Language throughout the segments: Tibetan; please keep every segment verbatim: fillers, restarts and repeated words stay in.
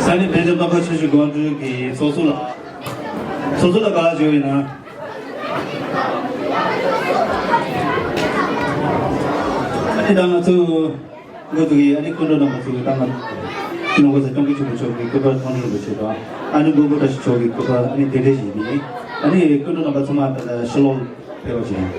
ས་གནས་དཔལ་ལྡན་རྨ་ཁ་ཆུ་བཞི་སྒང་དྲུག་གི་ཚོགས་གཙོ་ལགས། ཚོགས་གཙོ་ལགས་ག་ལ་བྱོན་ཡོད་ན། ཨ་ནི་ད་ང་ཚོ་འགོ་འཛུགས་ཀྱི་ཨ་ནི་སྐུ་མགྲོན་རྣམ་པ་ཚོ་ད་ང་ཚོ་ནོར་བུ་ཟེར་སྐྱོང་གི་ཆུ་བོ་མཆོག་གི་སྐུ་པར་ཐོག་ནས་ཡོད་པ་བྱེད་དོ། ཨ་ནི་འགོ་བུ་བཀྲ་ཤིས་མཆོག་གི་སྐུ་པར་ཨ་ནི་དེ་འདྲས་ཞིག་ཡིན། ཨ་ནི་སྐུ་མགྲོན་རྣམ་པ་ཚང་མ་ད་ལྟ་ཕྱི་ལོགས་ཕེབས་པ་བྱེད།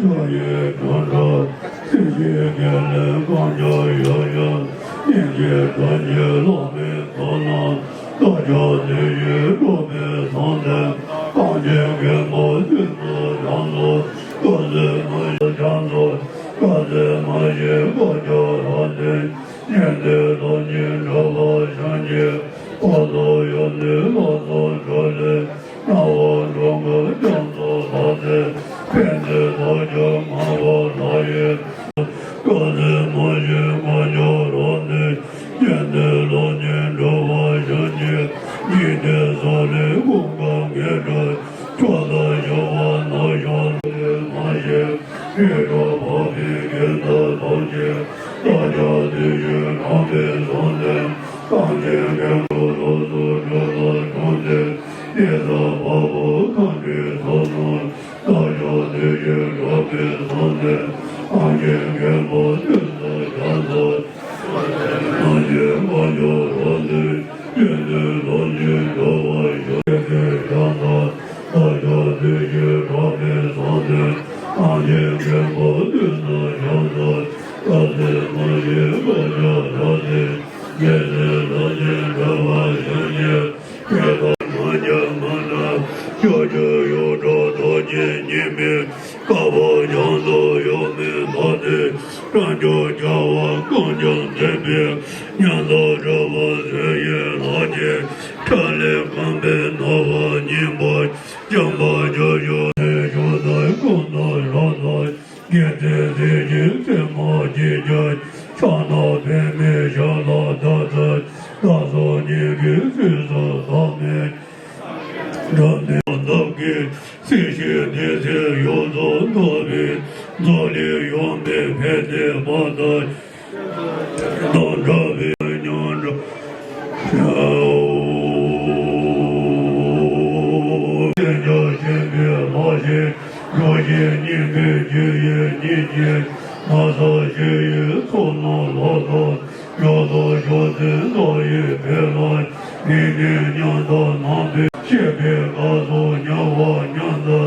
ཕྱོགས་ཡི་དྲུང་དུ་སྲིད་ཞིའི་དགེ་ལེགས་གང་འབྱོར་ཡོད་ཡོད། སྙིང་རྗེ་དོན་གྱི་བླ་མའི་ཚོགས་རྣམས། རྟག་ཆགས་ལུས་ཀྱི་འགྲོ་བའི་སྲོག་འདི། གངས་ཅན་མགོན་པོ་ཀུན་ཏུ་བྱང་དུ། བཀའ་སྲུང་མ་བྱང་དུ། བཀའ་སྲུང་མ་བྱེད་བཀའ་རྒྱ་རབ་འདི། གཞན་དོན་དོན་གྱི་འགྲོ་བ་གཞན་གྱི། བར་དུ་ཡོད་ནི་ལ་སོགས་འགྲོ་ལས། སྣང་བ་འགྲོ་འགག་རྒྱ་མཚོ་ལ་སྟེ། ཕན་བདེ་ཐོབ་ཀྱང་ངེས་པ་ལགས་ཡིན། བཀའ་སྲུང་མ་བྱེད་བཀའ་རྒྱ་རབ་འདི། གཞན་དོན་ལ་ཉོན་འགྲོ་བ་གཞན་གྱི། འཇིག་རྟེན་སོགས་ལས་ཀུན་དགའ་ངེས་འགྲོ། ཕྱོགས་མཐར་ཕྱིན་པ་ནམ་ཞིག་ལ། མ་ཤེས་རིགས་དྲུག་འཕགས་པའི་དགེ་རྩ་ཐམས་ཅད། རྟག་ཆགས་ལུས་ཀྱི་འགྲོ་བའི་སྲོག་འདི། གངས་ཅན་མགོན་པོ་རབ་ཏུ་སྒྲོལ་ལ་འབྱུང་སྟེ། གནས་དང་བ་སྤུ་མཁའ་འགྲོའི་ཚོགས་རྣམས། རྟག་ཆགས་ལུས་ཀྱི་འགྲོ་བའི་སྲོག་འདི། གངས་ཅན་མགོན་པོ་ཀུན་ཏུ་བྱང་དུ། མ་ཤེས་བཀའ་རྒྱ་རབ་འདི། གཞན་དོན་ལ་ཉོན་འགྲོ་བ་གཞན་གྱི། བྱང་དུ། རྟག་ཆགས་ལུས་ཀྱི་འགྲོ་བའི་སྲོག་འདི། གངས་ཅན་མགོན་པོ་ཀུན་ཏུ་བྱང་དུ། བཀའ་སྲུང་མ་བྱེད་བཀའ་རྒྱ་རབ་འདི། གནས་དེ་ལ་ཉོན་འགྲོ་བ་གཞན་གྱི། སྐྱེ་བ་མ་བྱ་མ་འདྲ། ཕྱོགས་བཅུ་ཡོངས་གྲོལ་ཐོབ་ཀྱི་ཉེས་དམིགས། བསྐལ་པ་རྒྱ་མཚོ་ཡོངས་མི་འདའ་སྟེ། རང་བྱུང་རྒྱལ་བ་རྐང་རྣམས་འདྲེན་པའི། ཉམས་སུ་བགྲོད་པ་བཟོད་ཡུལ་ལགས་ཀྱི། ཕྲིན་ལས་རྐང་པའི་རྣམ་པར་སྨིན་པ། བྱམས་པ་སྐྱབས་སུ་ནས་བྱུང་སྟེ། ཀུན་ཏུ་རབ་ཏུ་དགྱེས་ཏེ། གཟི་བརྗིད་མཚན་མ་བརྗིད་ཀྱི། ཕྱག་ན་པདྨོའི་ཞབས་ལ་བརྡབས་ཏེ། བདག་སོགས་སྙིང་གི་གསོས་སུ་བདག་མེད། འགྲོ་བའི་འདབ་ཀྱི་སྲིད་ཞིའི་གནས་ཚུལ་ཡོངས་སུ་རྟོགས་པའི། རྫོགས་ལས་ཡོངས་མི་ཕན་བདེ་བ་དང་། དང་འདྲ་བའི་ཉམས་འགྲོ། བསྟན་རྒྱ་ཆེན་པོའི་ལྷ་ཞིང་། འགྲོ་བཞིན་སྙིང་པོའི་རྒྱུ་ཡི་ཉིན་བྱེད། མ་ཟད་ཞི་བའི་ཚོགས་རྣམས་ལ་སོགས། མཇུག་ཏུ་མཆོག་ཐུན་རྩ་བའི་དཔལ་ལ། དེ་ནས་མཉམ་དུ་ནམ་མཁའི། གཤེགས་པའི་སྐབས་སུ་ཉེ་བར་མཉམ་དུ།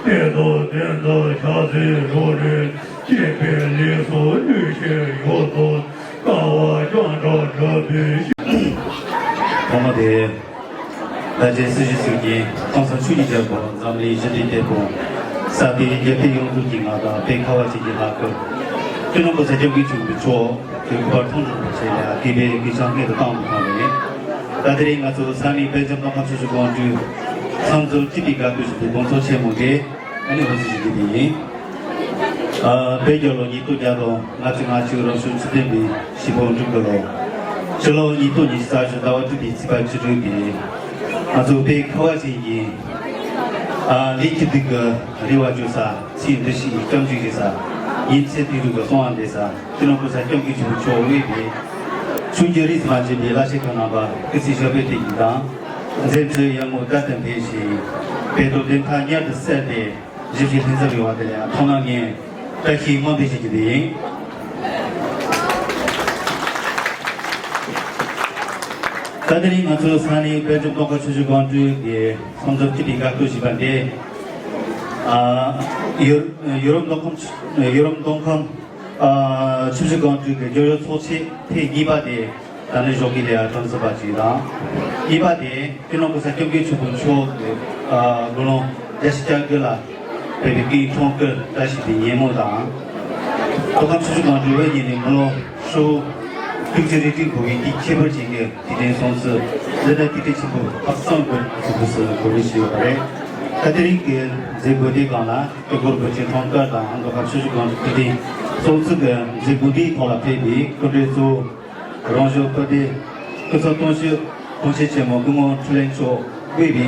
གཏད་དོ་གདན་དུ་ཕྱག་འཚལ་ལོ་རེ། གཤེགས་པའི་ལུས་སུ་ལུས་ཤེས་ཡོངས་སུ། དཀའ་བ་སྤྱང་གྲུང་གྲུབ་པའི་ཤེས། ཐོག་མ་དེ། ད་ཆ་སྲིད་ཞི་སྲོལ་གྱི་སྟོང་གསུམ་ཆོས་ཀྱི་རྒྱལ་པོ་འཛམ་གླིང་ཞི་བདེའི་དེད་དཔོན། ས་སྟེང་རྒྱལ་ཁབ་ཡོངས་རྫོགས་ཀྱི་མངའ་བདག་དཔལ་ཁ་བ་ཅན་གྱི་ལྷ་སྐུ། སྤྱི་ནོར་གོང་ས་སྐྱབས་མགོན་ཆེན་པོ་མཆོག་གི་སྐུ་པར་མཐོང་གྲོལ་བ་བཅས་ལ་དགེ་བའི་གུས་ཕྱག་སྔོན་དུ་བཏང་དུ་བཏང་བས། ད་དེ་རིང་ང་ཚོ་ས་གནས་དཔལ་འབྱོར་མདོ་ཁམས་ཆུ་བཞི་སྒང་དྲུག་ཚང་འཛོམས་སྤྱི་པའི་དགའ་སྟོན་ཞུ་བའི་དགོང་ཚོགས་ཆེན་མོ་འདི་ཨ་ནི་འགོ་འཛུགས་ཞུ་རྒྱུ་དེ་ཡིན། ཨ། བོད་རྒྱལ་ལོ་ཉིས་སྟོང་བརྒྱ་དང་ལྔ་བཅུ་ང་གཅིག་རབ་བྱུང་བཅུ་བདུན་པའི་ཕྱི་པོ་འབྲུག་གི་ལོ། སྤྱི་ལོ་ཉིས་སྟོང་ཉི་ཤུ་རྩ་བཞི་ཟླ་བ་དྲུག་པའི་ཚེས་པ་བཅུ་དྲུག་པའི་ང་ཚོ་བོད་ཁ་བ་ཅན་གྱི། ཨ། ལས་ཀྱི་སྡུག་གི་རེ་བ་བཅོལ་ས། ཚེ་འདི་ཕྱི་ཡི་སྐྱབས་འཇུག་བྱེད་ས། ཉིན་མཚན་དུས་དྲུག་གི་གསང་བ་འདེབས་ས། སྤྱི་ནོར་གོང་ས་སྐྱབས་མགོན་ཆེན་པོ་མཆོག་དབུས་པའི་ཆོས་ཀྱི་རིས་སུ་མ་ཆད་པའི་བླ་ཆེན་ཁག་རྣམ་པ་སྐུ་ཚེ་ཞབས་པད་བརྟན་ཅིང་དང་། མཛད་འཕྲིན་ཡར་ངོའི་ཟླ་ལྟར་འཕེལ་ཞིང་། བོད་དོན་བདེན་མཐའ་མྱུར་དུ་གསལ་ཏེ། གཞིས་བྱེས་ལྷན་འཛོམས་ཡོང་བ་དེ་ལ་ཐོག་མར་ངས་བཀྲ་ཤིས་སྨོན་འདུན་ཞུ་རྒྱུ་དེ་ཡིན། ད་དེ་རིང་ང་ཚོའི་ས་གནས་དཔལ་འབྱོར་མདོ་ཁམས་ཆུ་བཞི་སྒང་དྲུག་གི་ཚང་འཛོམས་སྤྱི་པའི་དགའ་སྟོན་ཞུས་པ་འདི། ཨ། ཡུ། ཡུ་རོབ་མདོ་ཁམས། ཡུ་རོབ་མདོ་ཁམས། ཨ། ཆུ་བཞི་སྒང་དྲུག་གི་རྒྱབ་སྐྱོར་ཚོགས་ཆེན་ཐེངས་གཉིས་པ་དེ་ད་ནི་ཞོགས་ཀྱི་ལས་ཀ་གྲངས་སུ་པ་ཅིག་དང་། གཉིས་པ་དེ་སྤྱི་ནོར་གོང་ས་སྐྱབས་མགོན་ཆེན་པོ་མཆོག་གི། ཨ། དགུང་ལོ་བརྒྱད་ཅུ་གྱ་དགུ་ལ་ཕེབས་པའི་སྐུའི་འཁྲུངས་སྐར་བཀྲ་ཤིས་པའི་ཉིན་མོ་དང་། མདོ་ཁམས་ཆུ་བཞི་སྒང་དྲུག་བོད་གཉིས་ནས་དགུང་ལོ་ཧྲིལ་པོ་དྲུག་ཅུ་རེ་དྲུག་འཁོར་བའི་དུས་ཁྱད་པར་ཅན་གྱི་དུས་དྲན་སྲུང་བརྩི། འདི་ནི་དུས་དྲན་ཆེན་པོ་ཁག་གསུམ་སྒོ་ནས་ཚོགས་དགོས་སུ་གོ་སྒྲིག་ཞུས་ཡོད་པ་རེད། ད་དེ་རིང་གི་མཛད་སྒོ་དེའི་སྒང་ལ་སྐུ་འཁོར་བོད་ཆེན་འཁྲུངས་སྐར་དང་མདོ་ཁམས་ཆུ་བཞི་སྒང་དྲུག་དུས་དྲན་སྲུང་བརྩི་གི་མཛད་སྒོ་འདིའི་ཐོག་ལ་ཕེབས་པའི་སྐུ་མགྲོན་གཙོ་བོ་རང་གཞུང་སྤུན་ཟླའི་སྐུ་ཚབ་དོན་གཅོད་དོན་གཅོད་ཆེན་མོ་སྐུ་ངོ་འཕྲིན་ལས་མཆོག་དབུས་པའི་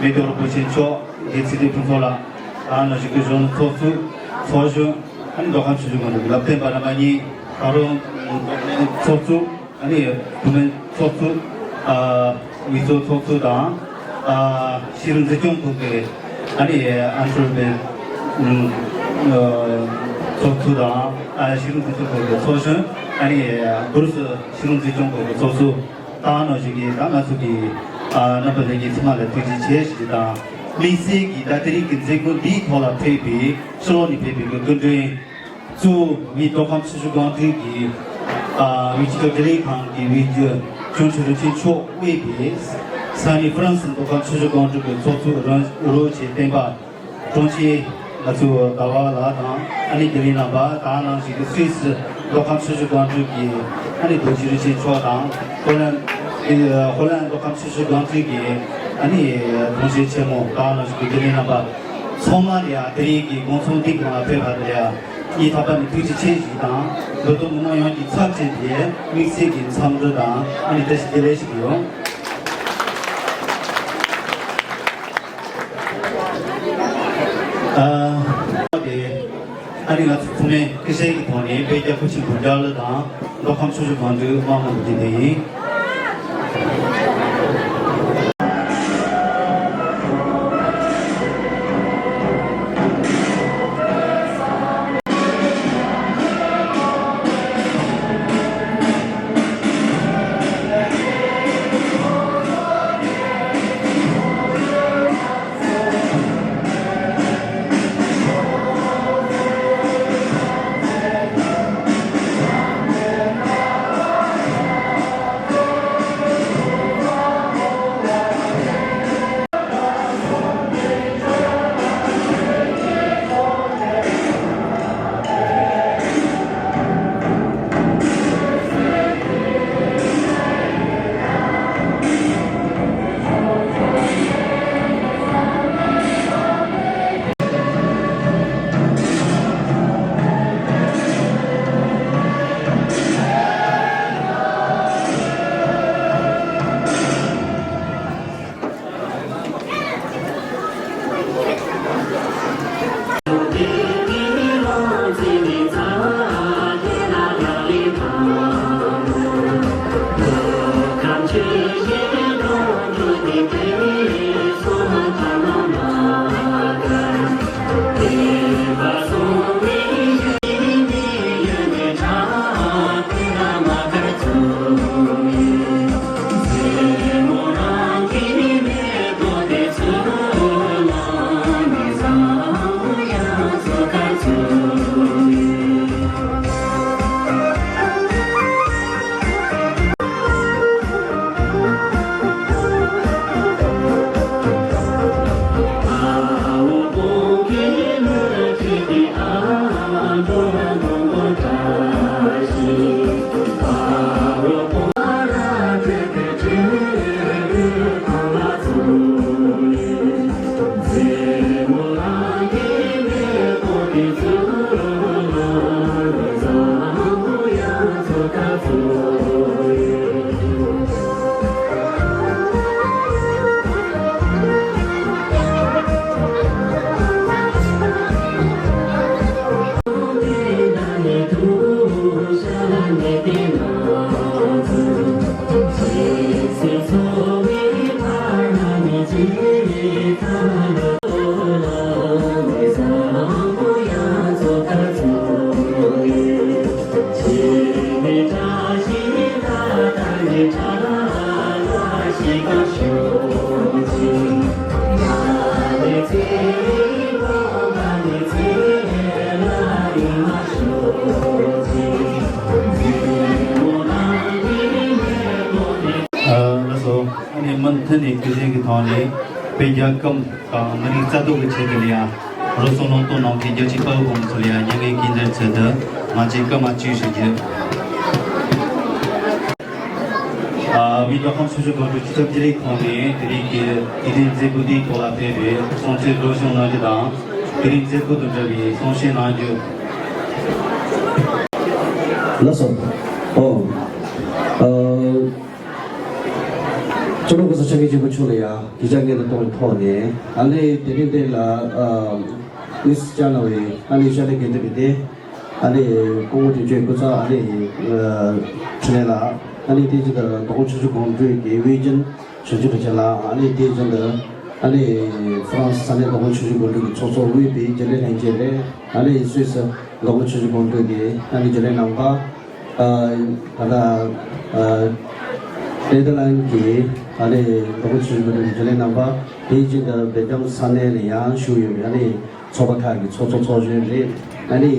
མེ་ཏོག་རིན་པོ་ཆེ་མཆོག་གི་ཚེ་འདས་ཕུན་ཚོགས་ལགས། ད་ནང་བཞིན་སྐུ་གཞོན་ནུ་ཚོགས་གཙོ་ཚོགས་གཞོན། ཨ་ནི་མདོ་ཁམས་ཆུ་བཞི་སྒང་དྲུག་གི་ལབ་སྟོན་པ་རྣམ་པ་གཉིས། ད་རུང་ཚོགས་གཙོ། ཨ་ནི་བུད་མེད་ཚོགས་གཙོ། ཨ། འོས་ཚོགས་ཚོགས་གཙོ་དང་། ཨ། གཞི་རིམ་འཛིན་སྐྱོང་ཁང་གི། ཨ་ནི་ཨན་ཁྲུར་བའི་ཚོགས་གཙོ་དང་། ཨ། གཞི་རིམ་འཛིན་སྐྱོང་ཁང་གི་ཚོགས་གཞོན། ཨ་ནི་སྦུར་སི་གཞི་རིམ་འཛིན་སྐྱོང་ཁང་གི་ཚོགས་གཙོ། ད་ནང་བཞིན་གྱི་ད་ང་ཚོ་གི། ཨ། རྣམ་པ་ལྷན་རྒྱས་ཚང་མ་ལ་ཐུགས་རྗེ་ཆེ་ཞུ་རྒྱུ་དང་། དམིགས་བསལ་གྱིས་ད་དེ་རིང་གི་མཛད་སྒོ་འདིའི་ཐོག་ལ་ཕེབས་པའི་ཕྱི་ལོགས་ནས་ཕེབས་པའི་སྐུ་མགྲོན་གཙོ་བོ་མདོ་ཁམས་ཆུ་བཞི་སྒང་དྲུག་གི་ཨ་བོད་སྤྱི་ཚོགས་བདེ་ལེགས་ཁང་གི་དབུས་རྒྱུན་ཆོས་རིན་ཆེན་མཆོག་དབུས་པའི་ས་གནས་ཧྥ་རན་སི་མདོ་ཁམས་ཆུ་བཞི་སྒང་དྲུག་གི་ཚོགས་གཙོ་རོ་ཆེ་སྤེན་པ་དྲུང་ཆེ་ང་ཚོ་ཟླ་བ་ལགས་དང་ཨ་ནེ་དགེ་ལེགས་རྣམ་པ་དང་ནང་བཞིན་གྱི་སུད་སི་མདོ་ཁམས་ཆུ་བཞི་སྒང་དྲུག་གི་ཨ་ནེ་རྡོ་རྗེ་རིན་ཆེན་མཆོག་དང་ཧོ་ལན་ཧོ་ལན་མདོ་ཁམས་ཆུ་བཞི་སྒང་དྲུག་གི་ཨ་ནེ་དྲུང་ཆེ་ཆེན་མོ་དང་ནང་བཞིན་གྱི་དགེ་ལེགས་རྣམ་པ་ཚང་མ་ལ་ཡ་དེ་རིང་གི་དགོང་ཚོགས་འདི་གང་ལ་ཕེབས་པ་དེ་ལ་ཡ་སྙིང་ཐག་པ་ནས་ཐུགས་རྗེ་ཆེ་ཞུ་དང་མདོ་སྟོད་མི་མང་ཡོངས་ཀྱི་ཚབ་བྱས་ཏེ་དམིགས་བསལ་གྱི་འཚམས་འདྲི་དང་ཨ་ནེ་བཀྲ་ཤིས་བདེ་ལེགས་ཞུ་གི་ཡོད། ཨ་ཨ་ནི་ང་ཚོ་ཚང་མས་སྐུ་བཞེངས་ཀྱི་ཐོག་ནས་དཔལ་རྒྱལ་སྐུ་ཕྲེང་བུ་རྒྱལ་ལོ་དང་མདོ་ཁམས་ཆུ་བཞི་སྒང་དྲུག་དམངས་དམག་གི་རྒྱུན་ལྡན་ཡིན། ལགས་སོ། ཨ་ནི་མུ་མཐུད་ནས་སྐུ་བཞེངས་ཀྱི་ཐོག་ནས་དཔེ་རྒྱལ་ཁམས་དང་མི་རིགས་རྩ་གཏོར་གྱི་ཆེད་དུ་ལ་ཡང་རོལ་སོང་ལུང་གཏོང་གནང་མཁན་རྒྱལ་གཅེས་དཔའ་བོ་ཕོ་མོ་ཚོ་ལ་ཡང་མྱ་ངན་གུས་འདུད་ཚུལ་དུ་ང་ཚོས་སྐར་མ་བཅུ་ཞུ་རྒྱུ། ཨ་བོད་མདོ་ཁམས་ཆུ་བཞི་སྒང་དྲུག་སྤྱི་ཚོགས་བདེ་ལེགས་ཁང་ནས་དེ་རིང་གི་དུས་དྲན་མཛད་སྒོ་འདིའི་ཐོག་ལ་ཕེབས་པའི་གསུང་ཆོས་སྒྲོག་སྦྱང་གནང་རྒྱུ་དང་དེ་རིང་མཛད་སྒོ་དང་འབྲེལ་བའི་གསུང་བཤད་གནང་རྒྱུ། ལགས་སོ། ཨོ། ཨ། སྤྱི་ནོར་གོང་ས་སྐྱབས་མགོན་ཆེན་པོ་མཆོག་ལ་ཡང་གུས་ཕྱག་སྔོན་དུ་གཏོང་བའི་ཐོག་ནས་ཨ་ནི་དེ་རིང་འདི་ལ་ཨ་དངོས་སུ་བཅར་གནང་བའི་ཨ་ནི་ཤར་ལྷོའི་དགེ་འདུན་པ་དེ་ཨ་ནི་སྐུ་ངོ་དོན་གཅོད་སྐུ་ཚབ་ཨ་ནི་ཨ་འཕྲིན་ལས་ལགས། ཨ་ནི་དེ་བཞིན་དུ་མདོ་ཁམས་ཆུ་བཞི་སྒང་དྲུག་གི་དབུས་རྒྱུན་ཆོས་རྗེ་རིན་ཆེན་ལགས། ཨ་ནི་དེ་བཞིན་དུ་ཨ་ནི་ཧྥ་རན་སི་ས་གནས་མདོ་ཁམས་ཆུ་བཞི་སྒང་དྲུག་གི་ཚོགས་གཙོ་དབུས་པའི་རྒྱུན་ལས་ལྷན་རྒྱས་རེད། ཨ་ནི་སུད་སི་མདོ་ཁམས་ཆུ་བཞི་སྒང་དྲུག་གི་ཨ་ནི་རྒྱུན་ལས་རྣམ་པ། ཨ་ད་ལྟ་ཨ་ ནེ་དར་ལན་གྱི་ཨ་ནི་མདོ་དབུས་ཆོས་བརྒྱུད་འགྲོ་བའི་རྒྱུན་ལས་རྣམ་པ། དེ་བཞིན་དུ་སྦེལ་ཇམ་ས་གནས་ལ་ཡང་བཞུགས་ཡོད་པའི་ཨ་ནི་ཚོགས་པ་ཁག་གི་ཚོགས་གཙོ་ཚོགས་གཞོན་རེད། ཨ་ནི་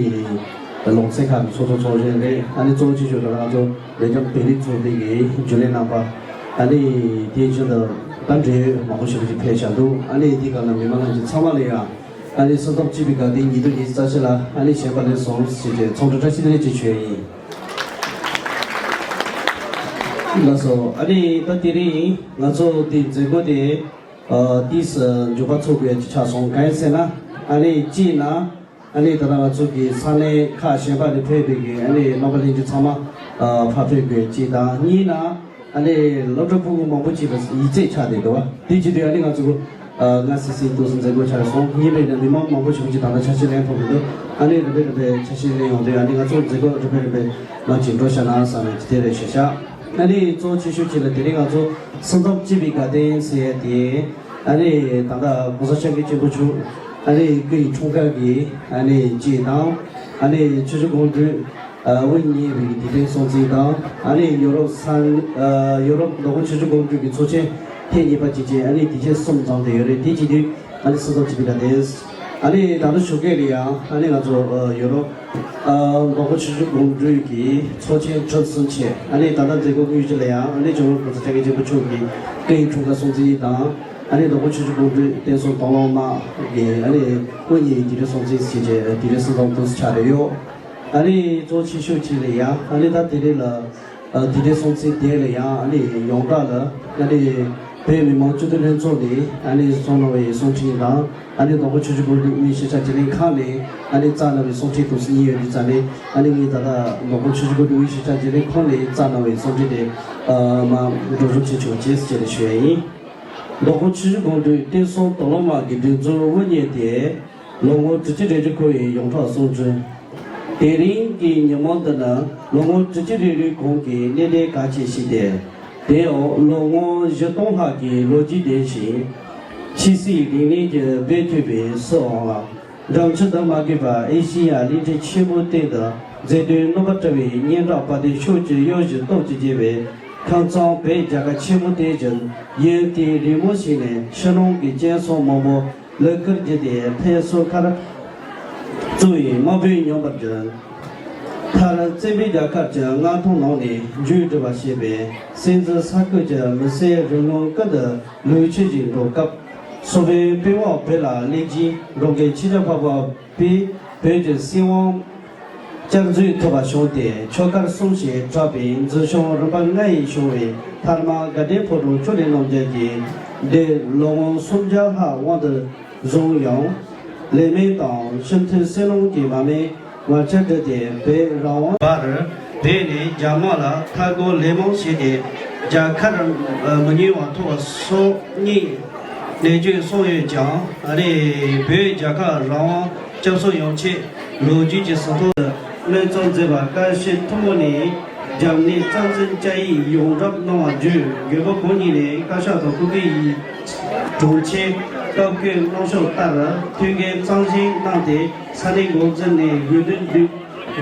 ལུང་ཚན་ཁག་གི་ཚོགས་གཙོ་ཚོགས་གཞོན་རེད། ཨ་ནི་གཙོ་བོ་ཆེ་ཤོས་ང་ཚོ་སྦེལ་ཇམ་བོད་རིགས་ཚོགས་པའི་གི་རྒྱུན་ལས་རྣམ་པ། ཨ་ནི་དེ་བཞིན་དུ་ད་འབྲེལ་ཡོད་མང་པོ་ཞེ་པོ་ཅིག་ཕེབས་བཞག་འདུག་ཨ་ནི་དེ་ག་ལ་མི་མང་ལྷན་རྒྱས་ཚང་མ་ལ་ཡང་ཨ་ནི་སེམས་ཚབས་གཅིག་པའི་དགའ་སྟོན་ཉིས་སྟོང་ཉི་ཤུ་རྩ་བཞི་ལ་ཨ་ནི་བྱོན་པ་ལེགས་སོང་ཞེས་བྱས་ཚོགས་འདུ་བཀྲ་ཤིས་བདེ་ལེགས་ཅེས་ཞུ་ཡ་ཡིན། ལགས་སོ། ཨ་ནི་ད་དེ་རིང་ང་ཚོ་དེ་མཛད་སྒོ་དེ་ཨ་ཏིས་མཇུག་པ་འཚོགས་དགོས་ཀྱི་ཆགས་སོང་། གང་ཡིན་ཟེར་ན་ཨ་ནི་གཅིག་ན་ཨ་ནི་ད་ལྟ་ང་ཚོ་གི་ས་གནས་ཁག་གཞན་པ་ནས་ཕེབས་པའི་གི་ཨ་ནི་རྣམ་པ་ལྷན་རྒྱས་ཚང་མ་ཨ་ཕར་ཕེབས་དགོས་གཅིག་དང་། གཉིས་ན་ཨ་ནི་སློབ་གྲྭ་ཕྲུ་གུ་མང་པོ་ཅིག་ལ་ཡིག་ཚད་ཆགས་བསྡད་འདུག་བ། དེ་བྱེད་དུས་ཨ་ནི་ང་ཚོ་ཨ་སྔ་སི་སི་དུས་སུ་མཛད་སྒོ་ཆགས་སོང་། ཡིན་པས་ན་མི་མང་མང་པོ་ཞིག་གིས་ད་ལྟ་ཆ་ཤས་ལེན་ཐུབ་མི་འདུག་ཨ་ནི་རིམ་པས་རིམ་པས་ཆ་ཤས་ལེན་ཡོང་དུས་ཨ་ནི་ང་ཚོ་མཛད་སྒོ་རིམ་པས་རིམ་པས་མར་ཅིག་འགྲོ་བཞག་ན་བསམ་ནས་དེ་རེ་ཞུ་བཞག་ཨ་ནི་གཙོ་བོ་ཆེ་ཤོས་གཅིག་ལ་དེ་རིང་ང་ཚོ་སེམས་ཚབས་གཅིག་པའི་དགའ་སྟོན་ཟེར་ཡ་དེ། ཨ་ནི་ད་ལྟ་༸གོང་ས་༸སྐྱབས་མགོན་ཆེན་པོ་མཆོག་ཨ་ནི་སྐུ་ཡི་འཁྲུངས་སྐར་གྱི་ཨ་ནི་རྗེས་དང་། ཨ་ནི་ཆུ་བཞི་སྒང་དྲུག་ཨ་དབུ་བརྙེས་པའི་དུས་དྲན་སྲུང་བརྩི་དང་། ཨ་ནི་ཡོ་རོབ་ས་ཨ་ཡོ་རོབ་མདོ་དབུས་ཆུ་བཞི་སྒང་དྲུག་གི་ཚོགས་ཆེན་ཐེངས་གཉིས་པ་བཅས་ཀྱི་ཨ་ནི་དུས་ཆེན་གསུམ་འཛོམས་བསྡད་ཡོད་རེད། དེ་བྱེད་དུས་ཨ་ནི་སེམས་ཚབས་གཅིག་པའི་དགའ་སྟོན། ཨ་ནི་ད་ལྟ་ཞོགས་ཀས་ལ་ཡང་ཨ་ནི་ང་ཚོ་ཨ་ཡོ་རོབ་ཨ་མདོ་དབུས་ཆུ་བཞི་སྒང་དྲུག་གི་ཚོགས་ཆེན་གྲུབ་ཟིན་བྱས། ཨ་ནི་ད་ལྟ་མཛད་སྒོ་དངོས་གཞི་ལ་ཡང་ཨ་ནི་ཇོ་བོ་༸གོང་ས་༸སྐྱབས་མགོན་ཆེན་པོ་མཆོག་གི་སྐུ་ཡི་འཁྲུངས་སྐར་སྲུང་བརྩི་དང་། ཨ་ནི་མདོ་དབུས་ཆུ་བཞི་སྒང་དྲུག་བསྟན་སྲུང་དང་བླངས་དམག་གི་ཨ་ནི་དབུ་བརྙེས་ཡི་དུས་དྲན་སྲུང་བརྩི་ཞེས་བྱས་དུས་དྲན་སྲུང་བརྩི་དུས་ཆགས་རེ་ཡོད། ཨ་ནི་གཙོ་ཆེ་ཤོས་གཅིག་ལ་ཡང་ཨ་ནི་ད་དེ་རིང་ལ་ཨ་དུས་དྲན་སྲུང་བརྩི་དེ་ལ་ཡང་ཨ་ནི་ཡོངས་གྲགས་ལ་ཨ་ནི་བོད་མི་མང་སྤྱི་འཐུས་ལྷན་ཚོགས་ནས་ཨ་ནི་གསུངས་གནང་བའི་གསུང་འཕྲིན་དང་། ཨ་ནི་མདོ་དབུས་ཆུ་བཞི་སྒང་དྲུག་དབུས་ཤེས་བྱ་བརྗེ་ལེན་ཁང་ནས་ཨ་ནི་བསྩལ་གནང་བའི་གསུང་འཕྲིན་དུ་གཉིས་ཡོད་དུས་ཙང་ནས། ཨ་ནི་ངས་ད་ལྟ་མདོ་དབུས་ཆུ་བཞི་སྒང་དྲུག་དབུས་ཤེས་བྱ་བརྗེ་ལེན་ཁང་ནས་བསྩལ་གནང་བའི་གསུང་འཕྲིན་དེ་ཨ་མ་སྒྲོག་སྦྱང་བྱེད་ཆོག་ཅེས་ཟེར་ཞུ་ཡ་ཡིན། མདོ་དབུས་ཆུ་བཞི་སྒང་དྲུག་བསྟན་སྲུང་དང་བླངས་དམག་གི་སྒྲིག་འཛུགས་དབུ་བརྙེས་ཏེ་ལོ་ངོ་དྲུག་ཅུ་རེ་བཞི་འཁོར་བའི་ཡོངས་གྲགས་གསུང་འཕྲིན། དེ་རིང་གི་ཉིན་མོ་འདི་ནི་ལོ་ངོ་དྲུག་ཅུ་རེ་རེའི་གོང་གི་གནད་དོན་གལ་ཆེ་ཞིག་སྟེ། དེའང་ལོ་ངོ་བཞི་སྟོང་ལྷག་གི་ལོ་རྒྱུས་ལྡན་ཞིང་། ཕྱི་སྲིད་བདེ་ལེགས་ཀྱི་སྦས་ཐུབ་པའི་སྲིད་དབང་ལ། འགྲམ་ཆུ་དང་མ་གིས་པ་ཨེ་ཤེ་ཡ་གླིང་ཕྲན་ཆེན་པོའི་སྟེང་དུ་མཛད་དོན་རྣམ་པར་གྲོལ་བའི་སྙན་གྲགས་དཔལ་ལྡན་ཕྱོགས་བཅུའི་གཡུ་བཞིན་སྟོབས་ཀྱིས་རྒྱས་པའི་ཁམས་གཙང་བོད་རྒྱལ་ཁབ་ཆེན་པོ་དེ་བཞིན་ཡུན་དུས་རིང་མོ་ཞིག་ནས་ཕྱི་ནང་གི་རྐྱེན་སོགས་མང་པོ་ལུ་གུར་གྱུར་ཏེ་ཕན་གསོ་ཁར་བཙུགས་པའི་དམག་དཔུང་ཉམས་པར་གྱུར། མཐར་བཙན་པོའི་རྒྱལ་ཁབ་ཀྱི་མངའ་ཐང་ནང་ནས་འཇུག་སྒྲིལ་བར་བྱེད་པའི་སྲིད་འཛིན་ས་ཁུལ་གྱི་མི་སེར་རིང་ལུགས་ཀུན་ཏུ་ལུག་ཁྱུ་ཞིག་འགྲོ་སྐབས། སོ་པའི་པི་ཝང་བོད་ལ་གླེང་གཞི་འགྲོ་མཁན་ཆོས་རྒྱལ་འཕགས་པ་པས་བོད་ཀྱི་སྲིད་དབང་བསྐྱར་འཛུགས་ཐུབ་པ་བྱུང་སྟེ། ཆོལ་ཁ་གསུམ་ཞེས་གྲགས་པའི་འཛིན་སྐྱོང་རིམ་པ་ལྔ་ཡི་བྱུང་བའི་མཐའ་མ་དགའ་ལྡན་ཕོ་བྲང་ཕྱོགས་ལས་རྣམ་རྒྱལ་གྱིས་འདས་ལོ་ངོ་སུམ་བརྒྱ་ལྷག་དབང་དུ་བཟུང་ཡང་། ལས་སྨོན་དང་ཕྱི་མཐུན་སྲིད་བློན་གྱི་མ་དམིགས་ངར་ཆ་བསྒྲིལ་ཏེ་བོད་རང་དབང་བར། བོད་ནས་རྒྱ་དམག་ལ་མཐའ་སྐོར་ལས་མང་བྱས་ཏེ་རྒྱལ་ཁར་མི་ཉེ་བ་ཐོབ་པ་སོགས་སྙིང་ནས་བརྗོད་གསུངས་ཡོད་ཀྱང་། ཨ་ནི་བོད་རྒྱལ་ཁབ་རང་དབང་སྐྱབས་སུ་ཡོང་ཆེད་ལོ་རྒྱུས་ཀྱི་ཟིན་ཐོ་སྨོན་རྩིས་མཛད་པ་བཀའ་སྤྱི་ཐུན་མོང་ནས་རྒྱབ་གནས་རྩ་འཛིན་བཅའ་ཡིག་ཡོངས་གྲགས་གནང་བ་བརྒྱུད། རྒྱལ་པོ་ཁོང་ཉིད་ནས་བཀའ་ཤག་དང་ཁུལ་ཁུལ་ཡི་དྲུང་ཆེ་སྐབས་བསྐོས་གནང་ཕྱོགས་ལྟར་ཐུགས་འགན་གཙང་བཞེས་གནང་སྟེ། ས་གནས་འགོ་འཛིན་ནས་དགོས་འདུན་བསྡུས།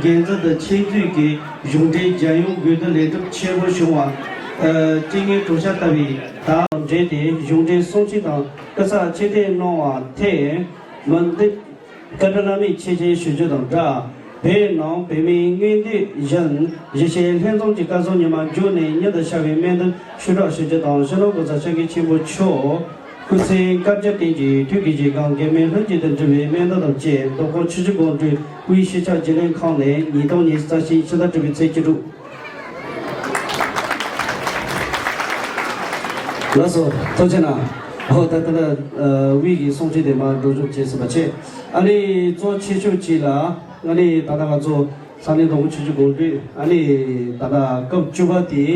འགན་འཛིན་དུ་ཆེད་འཛུལ་གྱིས་གཞུང་འབྲེལ་རྒྱལ་ཡོངས་དགོས་འདུན་ལས་སྒྲུབ་ཆེན་པོ་བྱུང་བ། ཨ་སྤྱི་ངན་གྲོས་འཆར་ལྟ་བུའི་དང་འབྲེལ་ཏེ་གཞུང་འབྲེལ་གསུང་ཆོས་དང་སྐུ་ཚབ་ཆེད་གཏད་གནང་བ་ཐད་མི་འདི་བཀའ་དྲིན་བླ་མེད་ཆེ་ཆེ་ཞུ་རྒྱུ་དང་སྦྲགས། བོད་ནང་བོད་མིའི་མངོན་འདོད་བཞིན་གཞིས་བྱེས་ལྷན་འཛོམས་ཀྱི་བཀའ་ཟུར་ཉི་མ་མཇུག་ནས་ཉིད་དུ་ཤར་བའི་སྨོན་འདུན་ཞུ་གྲབས་ཞུ་རྒྱུ་དང་། སྤྱི་ནོར་༸གོང་ས་༸སྐྱབས་མགོན་ཆེན་པོ་མཆོག་སྐུ་ཚེ་བསྐལ་བརྒྱར་བརྟན་ཅིང་ཐུགས་ཀྱི་བཞེད་དགོངས་འགལ་མེད་ལྷུན་གྱིས་དུ་འགྲུབ་པའི་སྨོན་འདུན་དང་བཅས། མདོ་ཁམས་ཆུ་བཞི་སྒང་དྲུག་དབུས་གཞིས་ཆགས་བརྗེ་ལེན་ཁང་ནས་ཉིས་སྟོང་ཉི་ཤུ་རྩ་བཞི་ཕྱི་ཟླ་དྲུག་པའི་ཚེས་བཅུ་དྲུག་ལགས་སོ། ཐུགས་རྗེ་གནང་། ཨོ་ད་ལྟ་ལ་དབུས་ཀྱི་གསུང་ཆོས་དེ་མར་སྒྲོག་སྦྱང་བྱས་ཟིན་པ་བྱས། ཨ་ནི་གཙོ་ཆེ་ཤོས་གཅིག་ལ་ཨ་ནི་ད་ལྟ་ང་ཚོ་ས་གནས་མདོ་ཁམས་ཆུ་བཞི་སྒང་དྲུག་ཨ་ནི་ད་ལྟ་སྐབས་བཅུ་པ་དེ།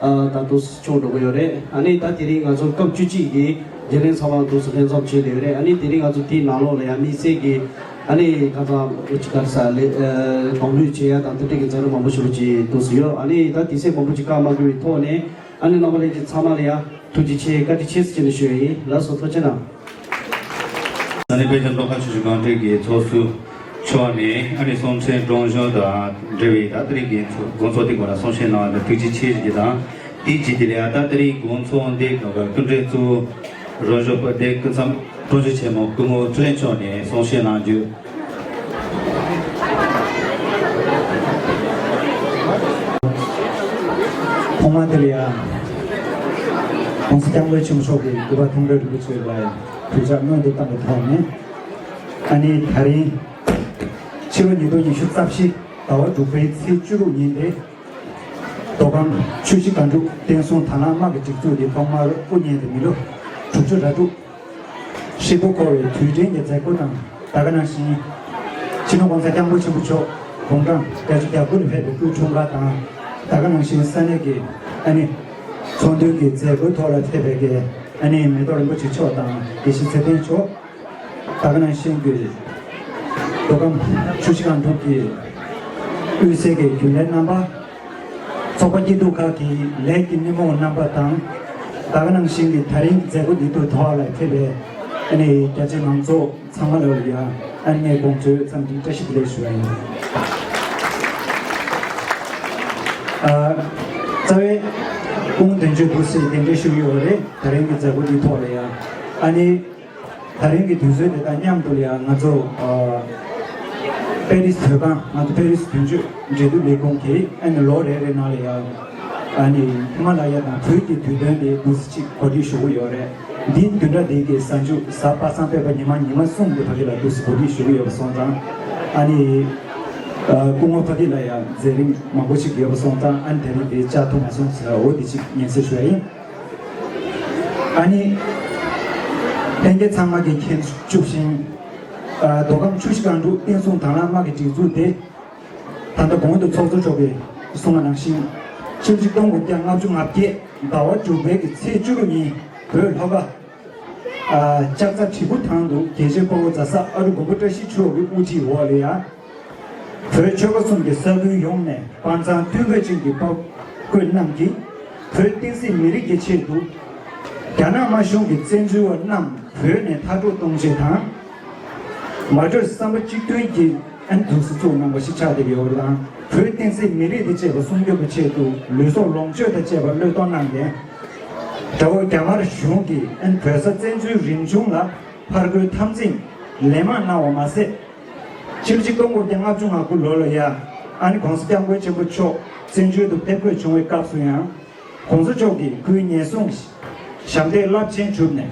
ཨ་ད་དུང་ཆུང་འགྲོ་གི་ཡོད་རེད། ཨ་ནི་ད་དེ་རིང་ང་ཚོ་སྐབས་བཅུ་གཅིག་གི་རྒྱུན་ལས་ཚང་མ་དུས་སུ་ལྷན་འཛོམས་བྱས་ཡོད་རེད། ཨ་ནི་དེ་རིང་ང་ཚོ་དེའི་ནང་ལོགས་ལ་ཡང་དམིགས་བསལ་གྱི་ཨ་ནི་ཁ་སང་ཅི་ག་ས་ལས་གདམ་འབུལ་བྱེད་ཡ་དང་དེ་འདྲ་གི་མཛད་རིམ་མང་པོ་ཞིག་ཅིག་དུས་སུ་ཡོད། ཨ་ནི་ད་དུས་ཚོད་མང་པོ་ཅིག་བཀག་མ་དགོས་པའི་ཐོག་ནས་ཨ་ནི་རྣམ་པ་ལྷན་རྒྱས་ཚང་མ་ལ་ཡང་ཐུགས་རྗེ་ཆེ་བཀའ་དྲིན་ཆེ་ཟེར་ནས་ཞུ་ཡ་ཡིན། ལགས་སོ། ཐུགས་རྗེ་གནང་། ཨ་ནི་དཔལ་ལྡན་མདོ་ཁམས་ཆུ་བཞི་སྒང་དྲུག་གི་ཚོགས་གཙོ་མཆོག་ནས་ཨ་ནི་གསུང་འཕྲིན་སྒྲོག་སྦྱང་དང་འབྲེལ་བའི་ད་དེ་རིང་གི་དགོང་ཚོགས་དེ་སྐོར་ལ་གསུང་བཤད་གནང་བ་ལ་ཐུགས་རྗེ་ཆེ་ཞུ་རྒྱུ་དང་། དེའི་རྗེས་དེ་ལ་ད་ལྟ་རེས་དགོང་ཚོགས་འདི་གི་སྐུ་མགྲོན་གཙོ་བོ་རོགས་ཞུ་བ་དེ་སྐུ་མཚམས་དྲུང་ཆེ་ཆེན་མོ་སྐུ་ངོ་འཕྲིན་ལས་མཆོག་ནས་གསུང་བཤད་གནང་རྒྱུ། ཐོག་མ་དེ་ལ་ཡང་༸གོང་ས་༸སྐྱབས་མགོན་ཆེན་པོ་མཆོག་གི་སྐུ་པར་མཐོང་གྲོལ་རིན་པོ་ཆེ་ལ་ཡང་གུས་ཕྱག་སྔོན་དུ་བཏང་བའི་ཐོག་ནས། ཨ་ནི་ད་རིང་ཕྱི་ལོ་ཉིས་སྟོང་ཉི་ཤུ་རྩ་བཞི་ཟླ་བ་དྲུག་པའི་ཚེས་བཅུ་དྲུག་ཉིན་ཏེ། མདོ་ཁམས་ཆུ་བཞི་སྒང་དྲུག་བསྟན་སྲུང་དྭང་བླངས་དམག་གི་སྒྲིག་འཛུགས་འདི་ཐོག་མར་དབུ་བརྙེས་ཏེ་མི་ལོ་དྲུག་ཅུ་རེ་དྲུག་ཧྲིལ་པོ་འཁོར་བའི་དུས་དྲན་གྱི་མཛད་སྒོ་དང་། ད་ག་ནང་བཞིན་སྤྱི་ནོར་༸གོང་ས་༸སྐྱབས་མགོན་ཆེན་པོ་མཆོག་དགུང་གྲངས་བརྒྱད་ཅུ་གྱ་དགུ་ལ་ཕེབས་པའི་སྐུའི་འཁྲུངས་སྐར་དང་། ད་ག་ནང་བཞིན་ས་གནས་ཀྱི་ཨ་ནི་ཚོགས་འདུའི་གི་མཛད་སྒོའི་ཐོག་ལ་ཕེབས་པའི་གི་ཨ་ནི་མེ་ཏོག་རིན་པོ་ཆེ་མཆོག་དང་དགེ་བཤེས་ཚེ་བརྟན་མཆོག་ད་ག་ནང་བཞིན་གྱི་མདོ་ཁམས་ཆུ་བཞི་སྒང་དྲུག་གི་དབུས་སའི་གི་རྒྱུན་ལས་རྣམ་པ། ཚོགས་པ་སྐྱིད་སྡུག་ཁག་གི་ལས་ཀྱི་སྣེ་མོ་རྣམ་པ་དང་། ད་ག་ནང་བཞིན་གྱི་ད་རིང་མཛད་སྒོ་འདི་དུ་ཐོག་ལ་ཕེབས་པའི་ཨ་ནི་རྒྱ་ཆེའི་མང་ཚོགས་ཚང་མ་ལ་ཡང་ཨ་ནི་ངས་དགོངས་ཚུལ་འཚམས་འདྲི་བཀྲ་ཤིས་བདེ་ལེགས་ཞུ་བ་ཡིན། ཨ། རྩ་བའི་སྐུ་ངོ་དོན་གཅོད་འདུག་སེ་གདན་འདྲེན་ཞུ་ཡོད་རེད། ད་རིང་གི་མཛད་སྒོ་འདི་ཐོག་ལ་ཡང་ཨ་ནི། ད་རིང་གི་དུས་ཚོད་དེ་དང་མཉམ་དུ་ལ་ཡང་ང་ཚོ་ཨ་པེ་རིས་བོད་ཁང་། ང་ཚོ་པེ་རིས་དོན་གཅོད་འབྲེལ་མཐུད་ལས་ཁུངས་ཀྱིས་ཨ་ནི་ལོ་རེ་རེ་ནང་ལ་ཡང་ཨ་ནི་ཧི་མ་ལ་ཡ་དང་བོད་ཀྱི་དུས་སྟོན་དེ་འདུག་སེ་གཅིག་གོ་སྒྲིག་ཞུ་གི་ཡོད་རེད། འདི་བདུན་ཕྲག་འདི་གི་གཟའ་མཇུག་གཟའ་པ་སངས་ཕོད་པ་ཉི་མ་ཉི་མ་གསུམ་དེ་བར་དུ་ལ་འདུག་སེ་གོ་སྒྲིག་ཞུ་གི་ཡོད་པ་སོང་ཙང་། ཨ་ནི་ཨ་སྐུ་ངོ་ཕ་གི་ལ་ཡང་མཛད་རིམ་མང་པོ་ཞིག་ཡོད་པ་སོང་ཙང་། ཨ་ནི་དེ་རིང་དེ་བཅར་ཐུབ་མ་སོང་ཟེར་བ་འོ་དེ་གཅིག་སྙན་སེང་ཞུ་ཡ་ཡིན། ཨ་ནི། ལྷན་རྒྱས་ཚང་མ་གིས་མཁྱེན་གྱུར་བཞིན། ཨ་མདོ་ཁམས་ཆུ་བཞི་སྒང་དྲུག་བསྟན་སྲུང་དྭང་བླངས་དམག་གི་སྒྲིག་འཛུགས་དེ། ད་ལྟ་གོང་དུ་ཚོགས་གཙོ་མཆོག་གིས་གསུངས་པ་ནང་བཞིན། ཆིག་སྟོང་དགུ་བརྒྱ་ལྔ་བཅུ་ང་བརྒྱད་ཟླ་བ་དྲུག་པའི་གི་ཚེས་བཅུ་དྲུག་ཉིན་བོད་ལྷོ་ཁ། ཨ་ལྕགས་རྩ་བྲིས་སྐུ་ཐང་དུ་རྒྱལ་གཅེས་དཔའ་བོ་རྫ་ས་ཨ་རུ་མགོན་པོ་བཀྲ་ཤིས་མཆོག་གི་དབུ་ཁྲིད་འོག་ལ་ཡང་། བོད་ཆོལ་ཁ་གསུམ་གྱི་ས་ཁུལ་ཡོངས་ནས་དཔའ་མཛངས་མཐུན་འགྱུར་ཅན་གྱི་དཔའ་རྒོད་རྣམས་ཀྱིས་བོད་བསྟན་སྲིད་མི་རིགས་ཀྱི་ཆེད་དུ། རྒྱ་ནག་དམར་གཞུང་གི་བཙན་འཛུལ་བ་རྣམས་བོད་ནས་མཐར་སྐྲོད་གཏོང་ཆེད་དང་། མ་གྲོས་བསམ་པ་གཅིག་མཐུན་གྱིས་ཨན་དུ་སུ་ཚུགས་གནང་བ་ཞིག་ཆགས་བསྡད་ཡོད་པ་དང་། བོད་བསྟན་སྲིད་མི་རིགས་དེ་བཅས་པ་སྲུང་སྐྱོབ་ཀྱི་ཆེད་དུ་ལུས་སྲོག་ལོངས་སྤྱོད་དང་བཅས་པ་བློས་གཏོང་གནང་ནས། དགྲ་བོ་རྒྱ་དམར་གཞུང་གིས་ཨན་བོད་ས་བཙན་འཛུལ་རིམ་བྱུང་ལ་ཕར་རྒོལ་འཐབ་འཛིང་ལན་མང་གནང་བ་མ་ཟད། ཕྱི་ལོ་ཆིག་སྟོང་དགུ་བརྒྱ་ལྔ་བཅུ་ང་དགུ་ལོ་ལ་ཡང་ཨ་ནི་༸གོང་ས་༸སྐྱབས་མགོན་ཆེན་པོ་མཆོག་བཙན་བྱོལ་དུ་ཕེབས་དགོས་བྱུང་བའི་སྐབས་སུ་ཡང་༸གོང་ས་མཆོག་གིས་སྐུའི་ཉེན་སྲུང་ཞབས་འདེགས་རླབས་ཆེན་བསྒྲུབས་ནས།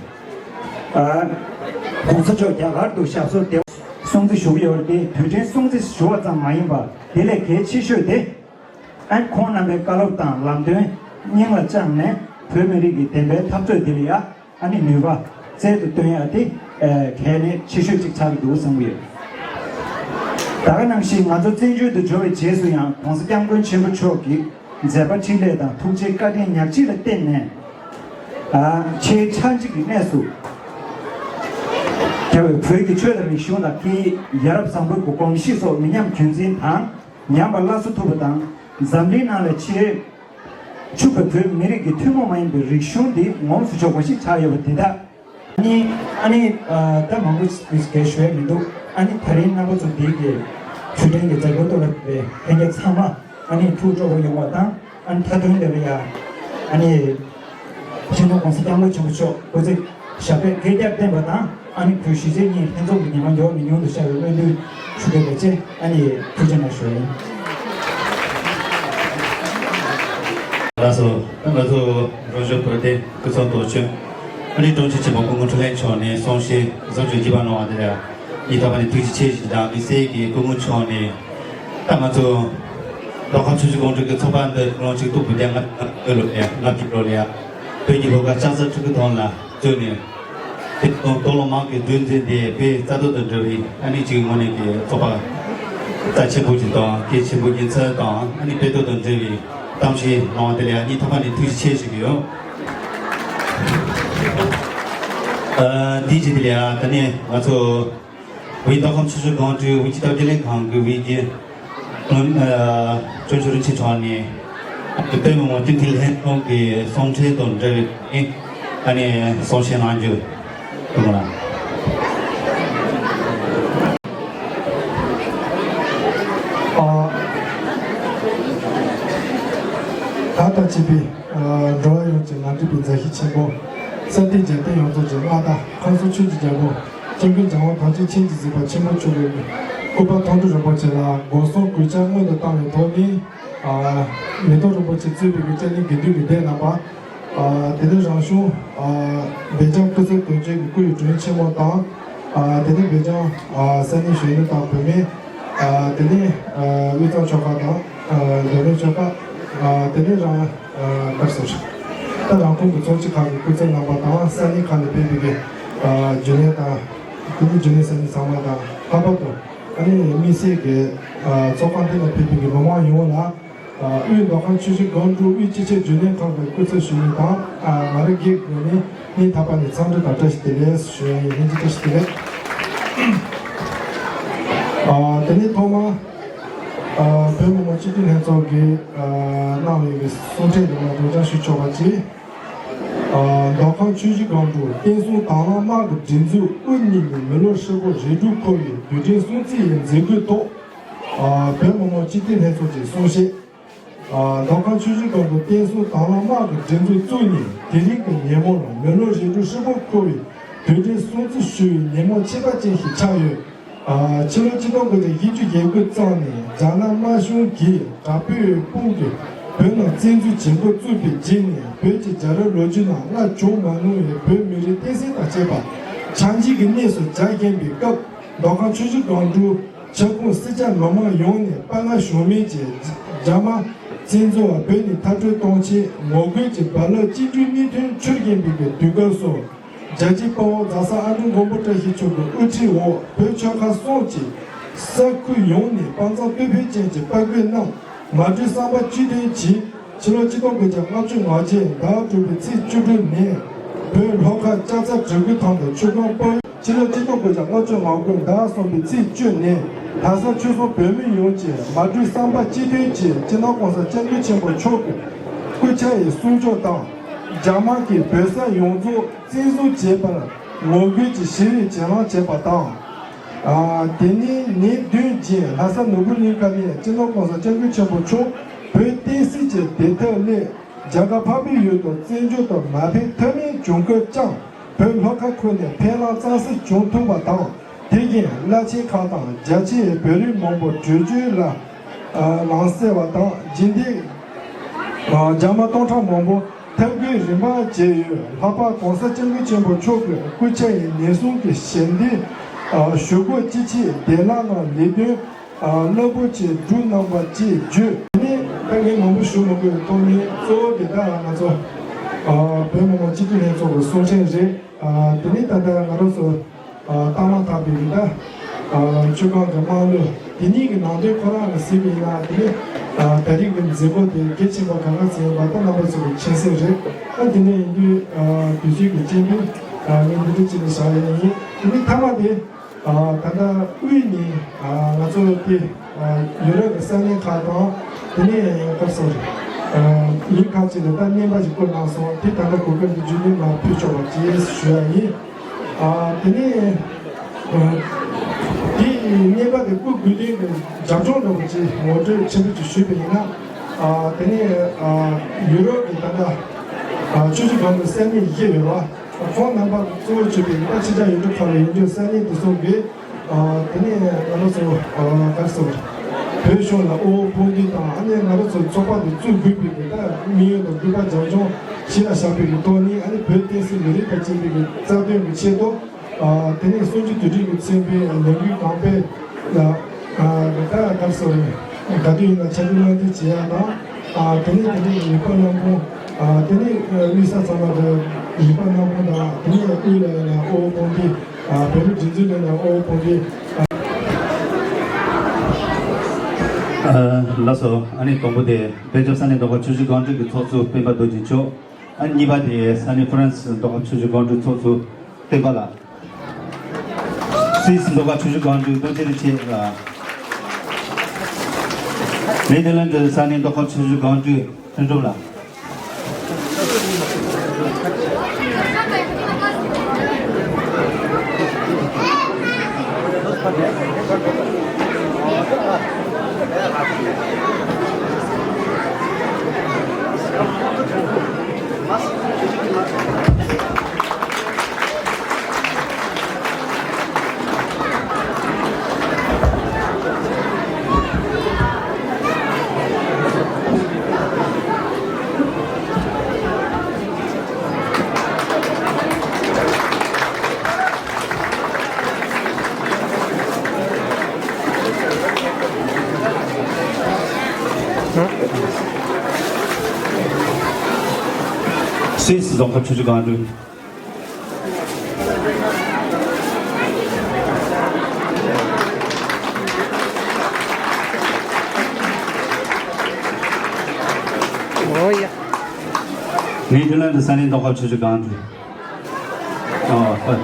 ཨ་༸གོང་ས་མཆོག་རྒྱ་གར་དུ་ཞབས་སོར་བདེ་བར་སྲུང་བརྩི་ཞུ་གི་ཡོད་པ་དེ་དུས་དྲན་སྲུང་བརྩི་ཞུ་བ་ཙམ་མ་ཡིན་པར་དེ་ལས་གལ་ཆེ་ཤོས་དེ། ཨ་ཁོང་རྣམ་པའི་བཀའ་སློབ་དང་ལམ་སྟོན་སྙིང་ལ་བཅངས་ནས་བོད་མི་རིགས་ཀྱི་བདེན་པའི་འཐབ་རྩོད་འདི་ལ་ཡ་ཨ་ནི་ནུས་པ་རྩལ་དུ་བཏོན་ཡ་དེ་གལ་གནད་ཆེ་ཤོས་གཅིག་ཆགས་ཀྱི་འདུག་བསམ་གྱི་ཡོད། ད་ག་ནང་བཞིན་ང་ཚོ་བཙན་བྱོལ་དུ་འབྱོར་བའི་རྗེས་སུ་ཡང་༸གོང་ས་༸སྐྱབས་མགོན་ཆེན་པོ་མཆོག་གི་མཛད་པ་འཕྲིན་ལས་དང་ཐུགས་རྗེ་བཀའ་དྲིན་ཉག་གཅིག་ལ་བརྟེན་ནས། ཨ་ཆེས་ཆགས་འཇིག་གི་གནས་སུ་རྒྱལ་བའི་བོད་ཀྱི་ཆོས་དང་རིག་གཞུང་དང་སྐད་ཡིག་ཡ་རབས་བཟང་པོའི་གོམས་གཤིས་སོགས་མི་ཉམས་རྒྱུན་འཛིན་དང་། ཉམས་པ་སླར་གསོ་ཐུབ་པ་དང་། འཛམ་གླིང་ནང་ལ་ཆེས་ཕྱུག་པའི་བོད་མི་རིགས་ཀྱི་ཐུན་མོང་མ་ཡིན་པའི་རིག་གཞུང་འདི་ངོམས་སུ་ཆོག་པ་ཞིག་ཆགས་ཡོད་པ་འདི་དག་ཨ་ནི་ཨ་ནི་ཨ་ད་མང་པོ་ཞིག་གས་ཞུ་ཡ་མི་འདུག་ཨ་ནི་ད་རིང་རྣམ་པ་ཚོ་འདི་གི་ཆོས་འབྲེལ་གྱི་མཛད་སྒོའི་ཐོག་ལ་ཕེབས་པའི་ལྷན་རྒྱས་ཚང་མ་ཨ་ནི་ཐུགས་སྤྲོ་བོ་ཡོང་བ་དང་། ཨ་ནི་མཐའ་དོན་དེ་ལ་ཡ་ཨ་ནི། སྤྱི་ནོར་༸གོང་ས་༸སྐྱབས་མགོན་ཆེན་པོ་མཆོག་སྐུ་ཚེ་ཞབས་པད་བསྐལ་བརྒྱར་བརྟན་པ་དང་། ཨ་ནི་བོད་གཞིས་བྱེས་གཉིས་ལྷན་འཛོམས་ཀྱི་ཉི་མ་མགྱོགས་མྱུར་དུ་ཤར་བའི་སྨོན་འདུན་ཞུ་གི་ཡོད་པ་བཅས། ཨ་ནི་ཐུགས་རྗེ་གནང་ཞུ་ཡིན། ལགས་སོ། ད་ང་ཚོ་རོགས་ཞུ་བོད་དོན་སྐུ་ཚབ་དོན་གཅོད་ཨ་ནི་དྲུང་ཆེ་ཆེན་པོ་སྐུ་ངོ་འཕྲིན་ལས་མཆོག་ནས་གསུང་བཤད་གཟབ་མཆོར་བགྱིས་པ་གནང་བ་དེ་ལ་ཡིད་ཐོག་ནས་ཐུགས་རྗེ་ཆེ་ཞུ་དང་། དམིགས་བསལ་གྱི་སྐུ་ངོ་མཆོག་ནས་ད་ང་ཚོ་མདོ་ཁམས་ཆུ་བཞི་སྒང་དྲུག་གི་ཚོགས་པ་འདི་ལོ་ཆིག་སྟོང་དགུ་བརྒྱ་ལྔ་བཅུ་ང་དགུ་ལོ་ལ་ཡ། ལྔ་བཅུ་ལོ་ལ་ཡ། བོད་ཀྱི་ལོ་འགའ་ལྕགས་རྩ་ཁྲི་ཀ་ཐང་ལ་བཙུགས་ནས། དེ་དང་དོགས་སློང་མང་གི་སྒྲོན་འཛིན་དེ་བོད་རྩ་དོན་དང་འབྲེལ་བའི་ཨ་ནི་གཅིག་ངོས་ནས་ཀྱི་ཚོགས་པ་རྩ་ཆེན་པོ་ཅིག་དང་། གལ་ཆེན་པོ་ཡིན་ཚུལ་དང་། ཨ་ནི་དཔེ་དོན་དང་འབྲེལ་བའི་གཏམ་བཤད་གནང་བ་དེ་ལ་ཡ་སྙིང་ཐག་པ་ནས་ཐུགས་རྗེ་ཆེ་ཞུ་གི་ཡོད། ཨ་འདིའི་རྗེས་དེ་ལ་ཡ་ད་ནི་ང་ཚོ་ཝེ་མདོ་ཁམས་ཆུ་བཞི་སྒང་དྲུག་ཝེ་སྤྱི་ཟླ་བརྒྱད་ལས་ཁང་གི་ཝེ་གི་ཨ་ཅོ་ཅོ་རིན་ཆེན་མཆོག་ནས་བོད་མི་མང་སྤྱི་འཐུས་ལྷན་ཁང་གི་གསུང་འཕྲིན་དང་འབྲེལ་བའི་ཨ་ནི་གསུང་བཤད་གནང་རྒྱུ་དང་ལ། ཨ་ད་ལྟ་བྱས་པའི་ཨ། སྒྲུབ་པའི་མཛད་གཞི་ཆེན་པོ། ས་སྟེང་རྒྱལ་བསྟན་ཡོངས་རྫོགས་ཀྱི་མངའ་བདག་ཁམས་གསུམ་ཆོས་ཀྱི་རྒྱལ་པོ། སྐྱབས་མགོན་བྱམས་པ་དྭངས་བཅུད་མཁྱེན་ཅིང་གཟིགས་པ་ཆེན་པོ་མཆོག་གི་སྐུ་པར་མཐོང་གྲོལ་རིན་པོ་ཆེ་ལ་སྒོ་གསུམ་གུས་ཕྱག་སྔོན་དུ་བཏང་བའི་ཐོག་ནས། ཨ། མེ་ཏོག་རིན་པོ་ཆེ་གཙོས་པའི་སྐྱབས་གནས་དགེ་འདུན་གྱི་སྡེ་རྣམ་པ། ཨ། དེ་ནས་རང་གཞུང་། ཨ། སྦེལ་ཇམ་སྐུ་ཚབ་དོན་གཅོད་ཀྱི་སྐུའི་དྲུང་ཆེན་མོ་དང་། ཨ། དེ་ནས་སྦེལ་ཇམ། ཨ། ས་གནས་གཞོན་ནུ་དང་བུད་མེད། ཨ། དེ་ནས། ཨ། དབུས་གཙང་ཆོལ་ཁ་དང་། ཨ། འབྲོག་གླིང་ཆོལ་ཁ། ཨ། དེ་ནས་རང་། ཨ། ག་རེ་ཟེར། ད་རང་ཁོངས་ཀྱི་ཚོགས་སྐྱིད་ཁག་གི་སྐུ་ཚབ་རྣམ་པ་དང་ས་གནས་ཁག་ནས་ཕེབས་པའི་གི། ཨ། རྒྱུན་ལས་དང་། དེ་ནས་རྒྱུན་ལས་ས་གནས་ཚང་མ་དང་། ལྷག་པར་དུ་ཨ་ནི་དམིགས་བསལ་གྱི། ཨ། ཚོགས་ཁང་འདི་ལ་ཕེབས་པའི་གི་མི་མང་ཡོངས་ལ། ཨ། དབུས་མདོ་ཁམས་ཆུ་བཞི་སྒང་དྲུག་དབུས་སྤྱི་ཁྱབ་རྒྱུན་ལས་ཁང་གི་སྐུ་ཚབ་ཞུ་མི་དང་། ཨ། ང་རང་སྒེར་ངོས་ནས་སྙིང་ཐག་པ་ནས་འཚམས་འདྲི་དང་བཀྲ་ཤིས་བདེ་ལེགས་ཞུ་ཡ་ཡིན། ལྷན་རྒྱས་བཀྲ་ཤིས་བདེ་ལེགས། ཨ། དེ་ནས་ཐོག་མར། ཨ། བོད་མི་མང་སྤྱི་འཐུས་ལྷན་ཚོགས་ཀྱིས། ཨ། གནང་བའི་གསུང་འཕྲིན་རིམ་པ་སྒྲོག་སྦྱང་ཞུ་ཆོག་པ་བྱས། ཨ། མདོ་ཁམས་ཆུ་བཞི་སྒང་དྲུག་བསྟན་སྲུང་དྭང་བླངས་དམག་གི་སྒྲིག་འཛུགས་དབུ་བརྙེས་ནས་མི་ལོ་ཧྲིལ་པོ་རེ་དྲུག་འཁོར་བའི་དུས་དྲན་སྲུང་བརྩི་ཡི་མཛད་སྒོའི་ཐོག་ཨ། བོད་མི་མང་སྤྱི་འཐུས་ལྷན་ཚོགས་ཀྱི་གསུང་བཤད། ཨ། མདོ་ཁམས་ཆུ་བཞི་སྒང་དྲུག་བསྟན་སྲུང་དྭང་བླངས་དམག་གི་སྒྲིག་འཛུགས་བཙུགས་ནས་དེ་རིང་གི་ཉིན་མོར་མི་ལོ་རེ་དྲུག་ཧྲིལ་པོ་འཁོར་བའི་དུས་དྲན་སྲུང་བརྩི་ཞུ་བའི་ཉིན་མོ་ཁྱད་པར་ཅན་ཞིག་ཆགས་ཡོད། ཨ། ཕྱི་ལོ་ཆིག་སྟོང་དགུ་བརྒྱ་བཞི་བཅུ་ཞེ་དགུ་ཙམ་ནས་རྒྱ་ནག་དམར་གཞུང་གིས་དྲག་པོའི་དཔུང་གིས་བོད་ནང་བཙན་འཛུལ་བྱེད་འགོ་བཙུགས་པའི་རྗེས་ནས་བོད་ཀྱི་རྒྱལ་རབས་ལོ་རྒྱུས་ནང་སླར་བྱུང་མ་མྱོང་བའི་བོད་མི་རིགས་བསྟན་སྲིད་དང་བཅས་པ་ཆགས་འཇིག་གི་གནས་སུ་འཇགས་བཞིན་པའི་སྐབས། མདོ་ཁམས་ཆུ་བཞི་སྒང་དྲུག་ཁྱབ་ཁོངས་སེར་སྐྱ་མི་མང་ཡོངས་ནས་དཔའ་ངར་ཞུམ་མེད་ཀྱིས་རྒྱ་དམར་བཙན་འཛུལ་བ་བོད་ནས་མཐར་སྐྲོད་གཏོང་ཆེད་ངོ་རྒོལ་གྱི་རྦ་རླབས་གཅིག་སྒྲིལ་གཉིས་མཐུད་འཕྱུར་བཞིན་པའི་དུས་སྐབས་སུ། རྒྱལ་གཅེས་དཔའ་བོ་རྫ་ས་ཨ་འབྲུག་མགོན་པོ་བཀྲ་ཤིས་མཆོག་གི་དབུ་ཁྲིད་འོག་བོད་ཆོལ་ཁ་གསུམ་གྱི་ས་ཁུལ་ཡོངས་ནས་དཔའ་མཛངས་བསྟོད་ཕུལ་ཅན་གྱི་དཔའ་རྒོད་རྣམས་མ་གྲོས་བསམ་པ་གཅིག་མཐུན་གྱིས། ཕྱི་ལོ་ཆིག་སྟོང་དགུ་བརྒྱ་ལྔ་བཅུ་ང་བརྒྱད་ཟླ་དྲུག་པའི་ཚེས་བཅུ་དྲུག་ཉིན་བོད་ལྷོ་ཁ་ལྕགས་རྩ་གྲི་གུ་ཐང་དུ་ཆུ་སྒང་དཔའ། ཕྱི་ལོ་ཆིག་སྟོང་དགུ་བརྒྱ་ལྔ་བཅུ་ང་དགུ་ཟླ་གསུམ་པའི་ཚེས་བཅུ་ཉིན་ལྷ་ས་ཆོལ་གསུམ་བོད་མི་ཡོངས་ཀྱིས་མ་གྲོས་བསམ་པ་གཅིག་མཐུན་གྱིས་སྤྱི་ནོར་གོང་ས་སྐྱབས་མགོན་ཆེན་པོ་མཆོག་གི་སྐུ་ཕྱྭ་ཡི་གསུང་ཆོས་དང་། རྒྱ་དམར་གྱིས་བོད་ས་ཡོངས་རྫོགས་བཙན་བཟུང་བྱས་པར་ངོ་རྒོལ་གྱིས་ཞི་བའི་གྱེན་ལངས་བྱས་པ་དང་། ཨ། དེ་ནས་ཉིན་བདུན་རྗེས་ལྷ་ས་ནོར་བུ་གླིང་ཁ་ནས་སྤྱི་ནོར་གོང་ས་སྐྱབས་མགོན་ཆེན་པོ་མཆོག་བོད་བསྟན་སྲིད་ཀྱི་བདེ་ཐབས་སླད་རྒྱ་གར་འཕགས་པའི་ཡུལ་དུ་བཙན་བྱོལ་དུ་མ་ཕེབས་ཐབས་མེད་བྱུང་སྐབས་ཀྱང་བོད་ལྷོ་ཁ་ཁུལ་ནས་ཕེབས་ལམ་གཙང་སེལ་བྱུང་ཐུབ་པ་དང་། དེ་བཞིན་བླ་ཆེན་ཁག་དང་རྒྱ་ཆེའི་བོད་རིགས་མང་པོ་བྲོས་བྱོལ་ལ། ཨ། ལམ་སེལ་བ་དང་རྗེས་འདེད། ཨ། རྒྱ་དམར་སྟོང་ཕྲག་མང་པོ་ཐབས་བཀོད་རིམ་པ་བྱས་ཡོད། ལྷག་པར་གོང་ས་སྐྱབས་མགོན་ཆེན་པོ་མཆོག་གི་སྐུ་ཕྱྭ་ཡི་ཉེན་སྲུང་གི་ཞལ་འདེབས། ཨ། ཞུ་སྒོ་སྤྱི་ཆིངས་བདེ་བླག་ངང་ལས་དོན། ཨ། རླབས་པོ་ཆེ་བསྒྲུབས་གནང་བ་བཅས་བརྗོད། དེ་ནས་ད་ངས་མང་པོ་ཞུ་མི་དགོས་པའི་ཐོག་ནས་གཙོ་བོ་དེ་ད་ང་ཚོ། ཨ། བོད་མི་མང་སྤྱི་འཐུས་ལྷན་ཚོགས་ཀྱི་གསུང་འཕྲིན་རེད། ཨ། དེ་ནས་ད་ལྟ་ང་རང་ཚོ། ཨ། བཏང་མ་ཐག་པའི་རིགས་ད། ཨ། ཆུ་སྒང་གི་དམངས་གླུ་དེ་གཉིས་ཀྱི་ནང་དོན་ཁོ་རང་ལ་གཟིགས་པ་ཡིན་ན་དེ་ནས། ཨ། ད་རེས་ཀྱི་མཛད་སྒོ་དེ་གལ་ཆེན་པོ་ག་ག་ཚོད་ཡིན་པ་ད་རྣམ་པ་ཚོ་གི་མཁྱེན་གསལ་རེད། ཨ། དེ་ནས་ཡིན་དུས། ཨ། དུས་ཚོད་ཀྱི་རྐྱེན་པས། ཨ། ངས་འདི་འདྲ་ཅིག་ལ་བཞག་ཡ་ཡིན། དེ་ནས་མཐའ་མ་དེ། ཨ། ད་ལྟ་དབུས་ནས། ཨ། ང་ཚོ་དེ། ཨ། ཡུ་རོབ་ཀྱི་ས་གནས་ཁག་དང་། དེ་ནས་སྐབས་སུ། ཨ། མི་ཁག་ཅིག་ལ་ད་བརྙན་པར་ཞིག་བསྐུར་གནང་སོང་། དེ་ད་ལྟ་གོ་སྐབས་འདི་བརྒྱུད་ནས་མར་ཕུལ་ཆོག་པ་བཅས་ཞུ་ཡ་ཡིན། ཨ། དེ་ནས། ཨ། དེ་བརྙན་པར་དེ་བསྐུར་དགོས་དོན་གྱི་རྒྱབ་ལྗོངས་འདྲ་པོ་ཅིག་ངོ་སྤྲོད་ཆེན་པོ་ཅིག་ཞུས་པ་ཡིན་ན། ཨ། དེ་ནས། ཨ། ཡུ་རོབ་ཀྱི་ད་ལྟ། ཨ། ཆུ་བཞི་སྒང་དྲུག་ས་གནས་བཞི་ཡོད་པ། ཁོང་རྣམ་པ་གཙོ་བོ་བྱས་པའི་ད་ཕྱི་རྒྱལ་ཡུལ་གྲུ་ཁག་ལ་ཡོད་རྒྱུ་ས་གནས་དེ་ཚོ་གིས། ཨ། དེ་ནས་ང་རང་ཚོ། ཨ། ག་རེ་ཟེར། བོད་གཞུང་ལ་དབུ་འཕང་བསྟོད་དང་། ཨ་ནི་ང་རང་ཚོ་ཚོགས་པ་དེ་བཙུགས་དགོས་པའི་གི་ད་དམིགས་ཡུལ་དང་དགོས་པ་རྒྱབ་ལྗོངས་གཞིར་བཞག་པའི་གི་ཐོག་ནས། ཨ་ནི་བོད་བསྟན་སྲིད་མི་རིགས་དང་བཅས་པའི་གི་རྩ་དོན་གྱི་ཆེད་དུ། ཨ། དེ་ནས་གསུམ་བཅུའི་དུས་དྲན་གྱི་མཚན་པའི་ལས་འགུལ་གང་སྤེལ་ལ། ཨ། ད་ག་རེ་ཟེར། ག་དུས་ཡིན་ན་ཆ་འཇོག་གནང་རྒྱུ་བྱེད་ཡ་དང་། ཨ། དེ་ནས་དེ་ནས་མི་སྤུན་དམངས་དཔོན། ཨ། དེ་ནས་དབུས་ས་ཚང་མ་དང་མི་སྤུན་དམངས་དཔོན་དང་། དེ་ནས་དབུས་ལ་ཡིན་ན་དབུ་འཕང་བསྟོད། ཨ། བོད་མི་སྒྲིག་འཛུགས་ལ་ཡིན་ན་དབུ་འཕང་བསྟོད། ཨ། ལགས་སོ། ཨ་ནི་དང་པོ་དེ་སྦེལ་ཇམ་ས་གནས་མདོ་ཁམས་ཆུ་བཞི་སྒང་དྲུག་གི་ཚོགས་གཙོ་སྤེན་པ་རྡོ་རྗེ་མཆོག་ཨ། གཉིས་པ་དེ་ས་གནས་ཧྥ་རན་སི་མདོ་ཁམས་ཆུ་བཞི་སྒང་དྲུག་ཚོགས་གཙོ་བསྟན་པ་ལགས། སུད་སི་མདོ་ཁམས་ཆུ་བཞི་སྒང་དྲུག་རྡོ་རྗེ་རིན་ཆེན་ལགས། ནེ་དར་ལན་ཌི་ས་གནས་མདོ་ཁམས་ཆུ་བཞི་སྒང་དྲུག་ལྷུན་གྲུབ་ལགས། ཏེས་རྫོང་ཁག་ཆུ་བཞི་སྒང་དྲུག་ཨོ་ཡ། ངའི་དེ་ལ་འདི་ས་གནས་རྫོང་ཁག་ཆུ་བཞི་སྒང་དྲུག་ཨོ་ཧོ།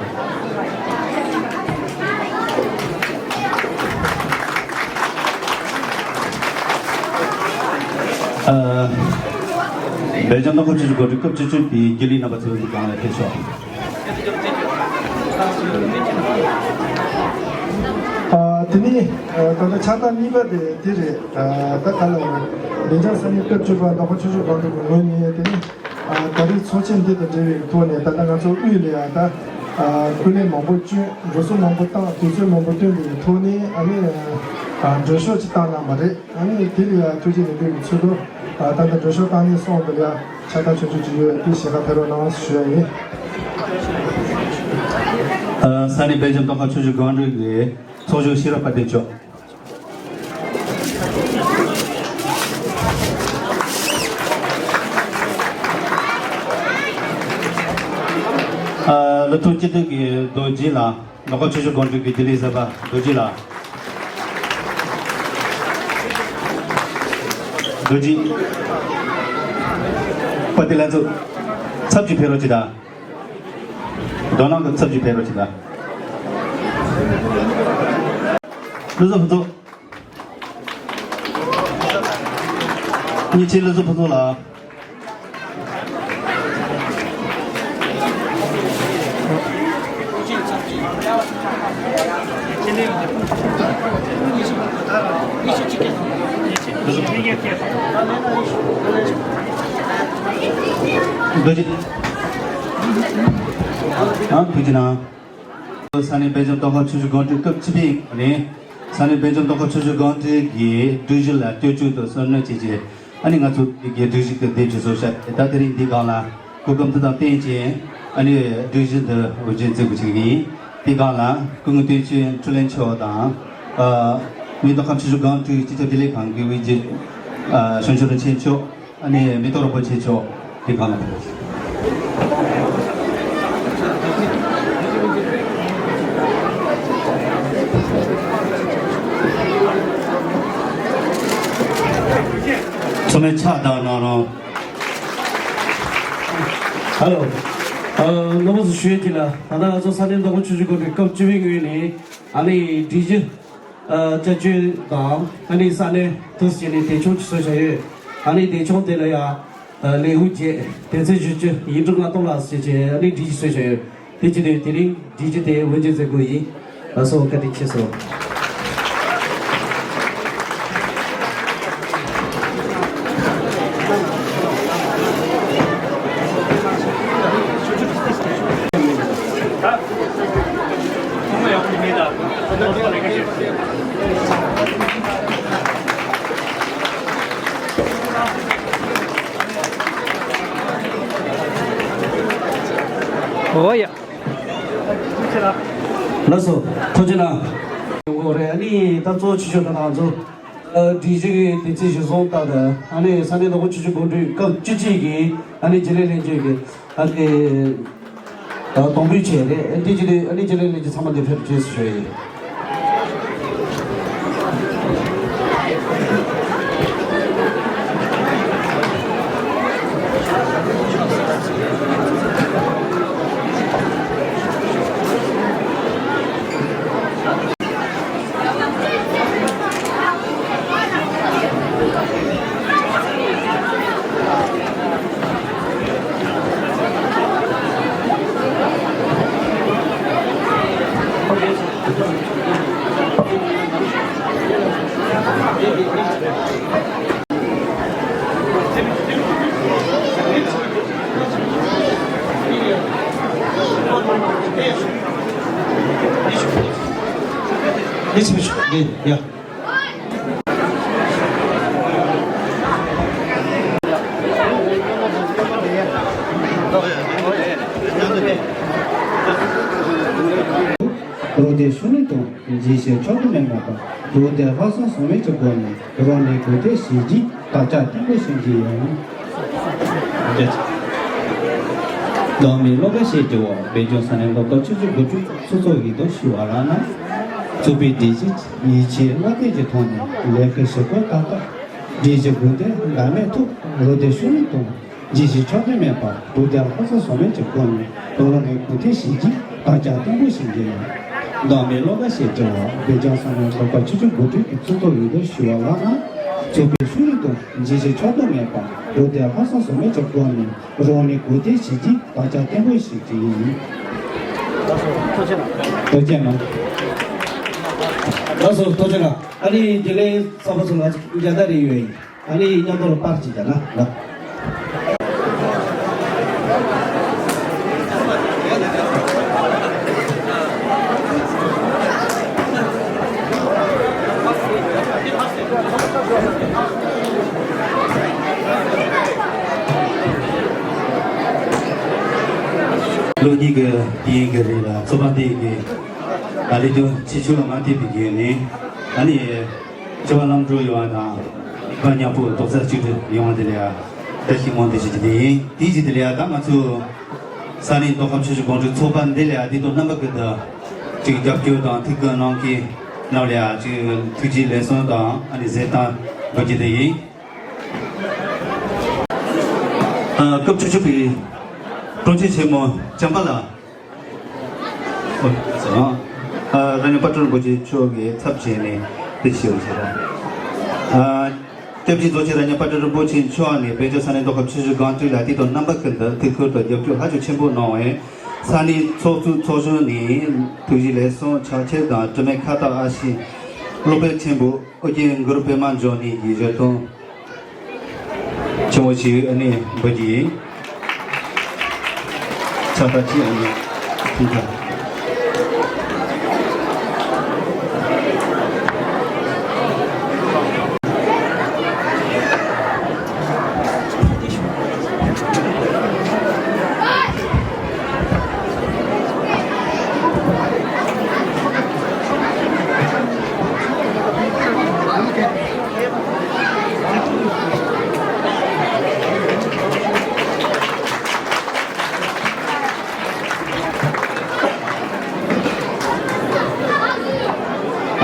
ཨ། སྦེལ་ཇམ་རྫོང་ཁག་ཆུ་བཞི་སྒང་དྲུག་སྐབས་བཅུ་གཅིག་པའི་རྒྱུན་ལས་རྣམ་པ་ཚོ་འདི་སྒང་ལ་ཕེབས་ཤོག་ཨ། དེ་ནས་ཨ། ད་ལྟ་ཕྱག་རྟགས་གཉིས་པ་དེ་དེ་རེད། ཨ། ད་ག་ལ་ཡང་སྦེལ་ཇམ་ས་གནས་སྐབས་བཅུ་པ་རྫོང་ཁག་ཆུ་བཞི་སྒང་དྲུག་གི་ངོས་ནས་དེ་ནས་ཨ། ད་རེས་ཚོགས་ཆེན་འདི་དང་འབྲེལ་བའི་ཐོག་ནས་ད་ལྟ་ང་ཚོ་དབུས་ལ་ཡང་ད་ཨ། སྐུ་ལས་མང་པོ་བསྐྱོན། འགྲོ་སོང་མང་པོ་བཏང་། དུས་ཚོད་མང་པོ་བཏོན་པའི་ཐོག་ནས་ཨ་ནི་ཨ། མགྲོན་ཤོག་ཅིག་བཏང་གནང་བ་རེད། ཨ་ནི་དེ་ལ་ཡང་ཐུགས་རྗེ་ལེགས་འབུལ་གྱི་ཚུལ་དུ་ཨ། ད་ལྟ་མགྲོན་ཤོག་བཏང་ནས་སོང་དུ་ཡང་ཕྱག་རྟགས་ཆུང་ཆུང་ཅིག་ཡོད། དེ་ཞལ་ཁ་ཕེབས་རོགས་གནང་ཞུ་ཡ་ཡིན། ཨ། ས་གནས་སྦེལ་ཇམ་རྫོང་ཁག་ཆུ་བཞི་སྒང་དྲུག་གི་ཚོགས་གཞོན་ཤེས་རབ་དཔལ་ལྡན་མཆོག་ཨ། སློབ་ཕྲུག་སྤྱི་འཐུས་ཀྱི་རྡོ་རྗེ་ལགས། རྫོང་ཁག་ཆུ་བཞི་སྒང་དྲུག་གི་རྒྱུན་ལས་གསར་པ་རྡོ་རྗེ་ལགས། རྡོ་རྗེ། པ་ཏི་ལྷན་ཚོགས། ཚབ་ཀྱིས་ཕེབས་རོགས་གྱིས་དང་། དོ་སྣང་གིས་ཚབ་ཀྱིས་ཕེབས་རོགས་གྱིས་དང་། བློ་བཟང་ཕུན་ཚོགས། ཉེ་ཆར་བློ་བཟང་ཕུན་ཚོགས་ལགས། རྡོ་རྗེ། ཨ། ཐུགས་རྗེ་གནང་། ས་གནས་སྦེལ་ཇམ་རྫོང་ཁག་ཆུ་བཞི་སྒང་དྲུག་སྐབས་བཅུ་པའི་ནས་ས་གནས་སྦེལ་ཇམ་རྫོང་ཁག་ཆུ་བཞི་སྒང་དྲུག་གི་སྒྲིག་གཞི་ལ་བསྟོད་བཅོས་དང་གསུང་གནང་བྱས་རྗེས། ཨ་ནི་ང་ཚོ་གི་སྒྲིག་གཞི་དེ་དེབ་ཀྱི་བཟོ་བྱ་ད་དེ་རིང་འདི་སྒང་ལ་སྐུ་ཁམས་བདེ་ཐང་བརྟན་ཅིང་། ཨ་ནི་སྒྲིག་གཞི་འདི་འོས་འབྱེད་མཛད་དགོས་ཀྱི་ཡིན། དེ་སྒང་ལ་སྐུ་ངོ་བསྟན་ཆོས་འཕྲིན་ལས་མཆོག་དང་། ཨ། སྦེལ་ཇམ་རྫོང་ཁག་ཆུ་བཞི་སྒང་དྲུག་སྤྱི་ཁྱབ་བདེ་ལེགས་ཁང་གི་དབུ་འབྱེད། ཨ། གཞུང་ཆེན་རིན་ཆེན་མཆོག་ཨ་ནི་མེ་ཏོག་རིན་པོ་ཆེ་མཆོག་དེ་སྒང་ལ། ཚང་མས་ཕྱག་བརྡབ་གནང་རོགས། ཧ་ལོ། ཨ། རྣམ་པ་ཚོ་ཞུ་ཡས་ཅིག་ལ། ད་ལྟ་ང་ཚོ་ས་གནས་རྫོང་ཁག་ཆུ་བཞི་སྒང་དྲུག་སྐབས་བཅུ་པའི་ངོས་ནས་ཨ་ནི་སྒྲིག་གཞི། ཨ། བསྐྱར་བཅོས་དང་ཨ་ནི་ས་གནས་དུ་བྱས་ནས་དེབ་ཆུང་ཅིག་བཟོས་བཞག་ཡོད། ཨ་ནི་དེབ་ཆུང་དེ་ལ་ཡང་། ཨ། ལེའུ་བརྒྱད། དོན་ཚན་བཞི་བཅུ། ཡིག་འབྲུ་ལྔ་སྟོང་ལ་ཟེར་བྱས་ཨ་ནི་སྒྲིག་གཞི་བཟོས་བཞག་ཡོད། དེ་བྱས་ཏེ་དེ་རིང་སྒྲིག་གཞི་དེ་འོས་འབྱེད་མཛད་དགོས་ཡིན། ལགས་སོ། བཀའ་དྲིན་ཆེ་ཟེར། ཨོ་ཡ། ལགས་སོ། ཐུགས་རྗེ་གནང་། ཡོང་གི་རེད། ཨ་ནི་ད་གཙོ་བོ་ཆེ་ཤོས་ད་ང་ཚོ། ཨ། སྒྲིག་གཞི་གི་དུས་ཚོད་གཞིར་བཟུང་ལྟར་དུ་ཨ་ནི་ས་གནས་རྫོང་ཁག་ཆུ་བཞི་སྒང་དྲུག་སྐབས་བཅུ་གཅིག་གི་ཨ་ནི་རྒྱུན་ལས་ལྷན་ཚོགས་ཀྱི་ཨ་ནི་ཨ་དོན་འབུལ་བྱས་རེད། དེ་བྱས་ཏེ་ཨ་ནི་རྒྱུན་ལས་ལྷན་ཚོགས་ཚང་མ་འདིར་ཕེབས་རོགས་བྱེད་ཞུ་ཡ་ཡིན། རོགས་དེ་ཤུ་ནི་དང་རྗེས་ཤེས་ཆོག་ཏུ་མེད་མ་དང་རོགས་དེ་ལྷག་བསམ་ཟོལ་མེད་ཀྱི་སྒོ་ནས་རང་ནས་གོ་ཐོས་ཤེས་ཀྱིས་བདག་ཅག་བརྟན་པོ་ཤེས་ཀྱི་ཡོད། བདག་མེད་བློ་དགའ་ཞེས་བྲི་བ། བོད་ལྗོངས་ས་གནས་མདོ་ཁམས་ཆུ་བཞི་སྒོ་ཕྲུག་ཚོགས་གཙོ་ཡིན་དུ་ཞུ་བ་ལགས་ན། གཙུག་ཕུད་སྒྲིག་གཞི་ཡིད་ཆེས་བློ་གཏད་ཀྱི་ཐོག་ནས་ལས་ཀའི་ཞུ་སྐུལ་ཏག་ཏག་སྒྲིག་གཞི་དགོས་འདོད་འགག་མེད་ཐུབ། རོགས་ཟླའི་ཤུགས་རིང་དང་། རྗེས་ཤུལ་ཕྱོགས་སྟོན་མེད་པར་དུས་དེར་ལྷག་བསམ་ཟོལ་མེད་ཀྱི་སྒོ་ནས་རང་ནུས་གུས་བརྩི་བྱས་རྗེས་བདག་ཅག་བརྟན་པོ་ཞིག་རྒྱས་ཡོད། བདག་མེད་བློ་དགའ་ཞེས་བྲི་བ། བོད་ལྗོངས་ས་གནས་མདོ་ཁམས་ཆུ་བཞི་སྒོ་ཕྲུག་གི་ཚོགས་གཙོ་ཡིན་དུ་ཞུ་བ་ལགས་ན། གཙུག་ཕུད་ཤུགས་རིང་དང་། རྗེས་ཤུལ་ཕྱོགས་སྟོན་མེད་པར་དུས་དེར་ལྷག་བསམ་ཟོལ་མེད་ཀྱི་སྒོ་ནས་རང་ནུས་གུས་བརྩི་བྱས་རྗེས་བདག་ཅག་བརྟན་པོ་ཞིག་རྒྱས་ཡིན། ཐུགས་རྗེ་གནང་། ལགས་སོ། ཐུགས་རྗེ་གནང་། ཨ་ནི་དེ་ལས་གསར་པ་ཚོ་ལ་མཇལ་དར་རེ་ཡོད་ཡིན། ཨ་ནི་མཉམ་དུ་ལ་པར་ཅིག་བརྒྱབ་ན་ལ། ལོ་གཉིས་ཀྱི་དུས་ཡུན་གྱི་རིང་ལ་ཚོགས་པ་འདི་གི་ལས་དོན་ཆེ་ཆུང་ལ་མ་ལྟོས་པའི་སྒོ་ནས། ཨ་ནི་སྤྱི་པ་ལམ་འགྲོ་ཡོང་བ་དང་། ཕ་ཉག་པོ་རྡོག་རྩ་གཅིག་ཏུ་ཡོང་བ་དེ་ལ་ཡང་བཀྲ་ཤིས་སྨོན་འདུན་ཞུ་རྒྱུ་དེ་ཡིན། དེའི་རྗེས་དེ་ལ་ཡང་ད་ང་ཚོ་ས་གནས་མདོ་ཁམས་ཆུ་བཞི་སྒང་དྲུག་ཚོགས་པ་འདི་ལ་ཡང་དེ་དང་རྣམ་པ་ཀུན་ཏུ་ཅིག་རྒྱབ་སྐྱོར་དང་ཐུགས་ཁུར་གནང་མཁན་རྣམས་ལ་ཡང་ཅིག་ཐུགས་རྗེ་ལེགས་གསུང་དང་ཨ་ནི་བཟེད་གཏམ་འབུལ་རྒྱུ་དེ་ཡིན། ཨ། སྐབས་བཅུ་གཅིག་པའི་དྲུང་ཆེ་ཆེན་མོ་བྱམས་པ་ལགས། ཨོ། ཨ། རང་ཉིད་དཔལ་སྤྲུལ་རིན་པོ་ཆེ་མཆོག་གི་ཚབ་བྱས་ནས་དེ་ཞུ་བ་བྱེད་པ། ཨ། སྐྱབས་རྗེ་རྫོགས་ཆེན་རབ་གནས་དཔལ་སྤྲུལ་རིན་པོ་ཆེ་མཆོག་ནས་བོད་ལྗོངས་ས་གནས་མདོ་ཁམས་ཆུ་བཞི་སྒང་དྲུག་ལ་དུས་དང་རྣམ་པ་ཀུན་ཏུ་ཐུགས་ཁུར་དང་རྒྱབ་སྐྱོར་ཧ་ཅང་ཆེན་པོ་གནང་བས། ས་གནས་ཚོགས་གཙོ་ཚོགས་གཞོན་ནས་ཐུགས་རྗེ་ལེགས་གསུང་ཕྱག་འཁྱེར་དང་དྲི་མེད་ཁ་བཏགས་ཨ་ཤེ་སློབ་དཔོན་ཆེན་པོ་ཨོ་རྒྱན་གུ་རུ་པདྨ་འབྱུང་གནས་ཀྱི་ཞལ་གདམས་ཆེན་མོ་ཞིག་ཨ་ནི་འབུལ་གྱི་ཡིན། ཕྱག་རྟགས་ཅིག་ཨ་ནི་ཐུགས་ཁར།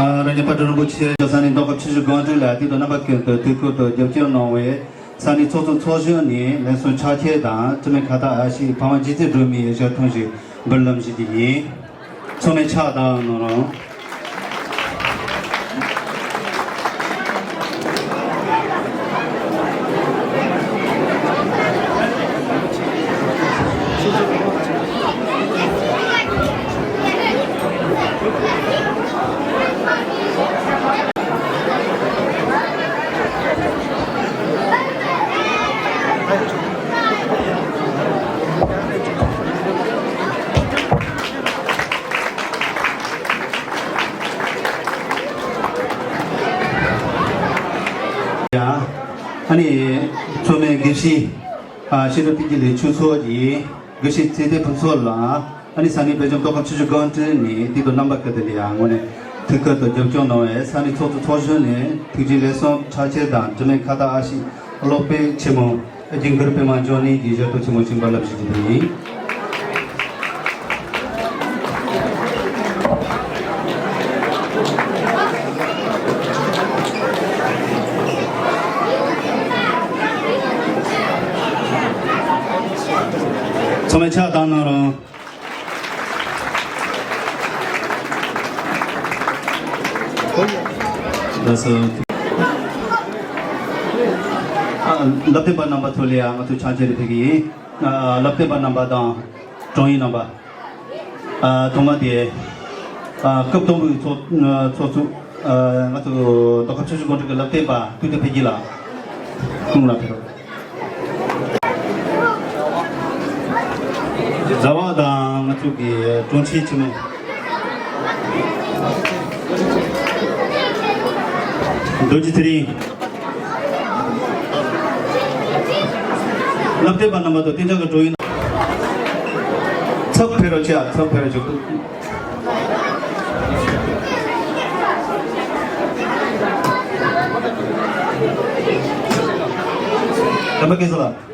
ཨ། རང་ཉིད་དཔལ་སྤྲུལ་རིན་པོ་ཆེ་མཆོག་ས་གནས་མདོ་ཁམས་ཆུ་བཞི་སྒང་དྲུག་ལ་དུས་དང་རྣམ་པ་ཀུན་ཏུ་ཐུགས་ཁུར་དང་རྒྱབ་སྐྱོར་གནང་བས། ས་གནས་ཚོགས་གཙོ་ཚོགས་གཞོན་ནས་ལེགས་གསུང་ཕྱག་འཁྱེར་དང་དྲི་མེད་ཁ་བཏགས་ཨ་ཤེ་འཕགས་མ་རྗེ་བཙུན་སྒྲོལ་མའི་ཞལ་གདམས་ཤིག་འབུལ་ལམ་ཞུ་རྒྱུ་ཡིན། ཚང་མས་ཕྱག་བཏང་གནང་རོགས། ཡ། ཨ་ནི་ཚོགས་མི་དགེ་བཤེས། ཨ། ཤེས་རབ་བསྟན་འཛིན་ལས་ཆོས་ཚོགས་ཀྱི་དགེ་བཤེས་ཚེ་བརྟན་ཕུན་ཚོགས་ལགས། ཨ་ནི་ས་གནས་བོད་ལྗོངས་མདོ་ཁམས་ཆུ་བཞི་སྒང་དྲུག་ནས་དུས་དང་རྣམ་པ་ཀུན་ཏུ་ལ་ཡང་དངོས་གནས་ཐུགས་ཁུར་དང་རྒྱབ་སྐྱོར་གནང་བས། ས་གནས་ཚོགས་གཙོ་ཚོགས་གཞོན་ནས་ཐུགས་རྗེ་ལེགས་གསུང་ཕྱག་འཁྱེར་དང་དྲི་མེད་ཁ་བཏགས་ཨ་ཤེ་སློབ་དཔོན་ཆེན་མོ་ཨོ་རྒྱན་གུ་རུ་པདྨ་འབྱུང་གནས་ཀྱི་ཞལ་གདམས་ཆེན་མོ་ཞིག་འབུལ་ལམ་ཞུ་རྒྱུ་དེ་ཡིན། ཚང་མས་ཕྱག་བཏང་གནང་རོགས། ལགས་སོ། ཨ། བསླབ་སྟོན་པ་རྣམ་པ་ཚོ་ལ་ཡང་ང་ཚོ་ཕྱག་འཁྱེར་ཕུལ་གྱི་ཡིན། ཨ། བསླབ་སྟོན་པ་རྣམ་པ་དང་དྲུང་ཡིག་རྣམ་པ། ཨ། ཐོག་མ་དེ། ཨ། སྐབས་དང་པོའི་ཚོགས་ཚོགས་གཙོ། ཨ། ང་ཚོ་མདོ་ཁམས་ཆུ་བཞི་སྒང་དྲུག་གི་བསླབ་སྟོན་པ་ཏུའུ་ཏེ་འཕེལ་རྒྱས་ལགས་ཁོང་ལ་ཕེབས་རོགས། རྫ་བ་དང་ང་ཚོ་གི་དྲུང་ཆེ་ཆེན་མོ། རྡོ་རྗེ་ཚེ་རིང་། བསླབ་སྟོན་པ་རྣམ་པ་དང་བསྟན་འཇགས་ཀྱི་དྲུང་ཡིག་ཚབ་ཕེབས་རོགས་བྱེད། ཚབ་ཕེབས་རོགས་བྱེད། དམ་པ་སྐལ་བཟང་ལགས།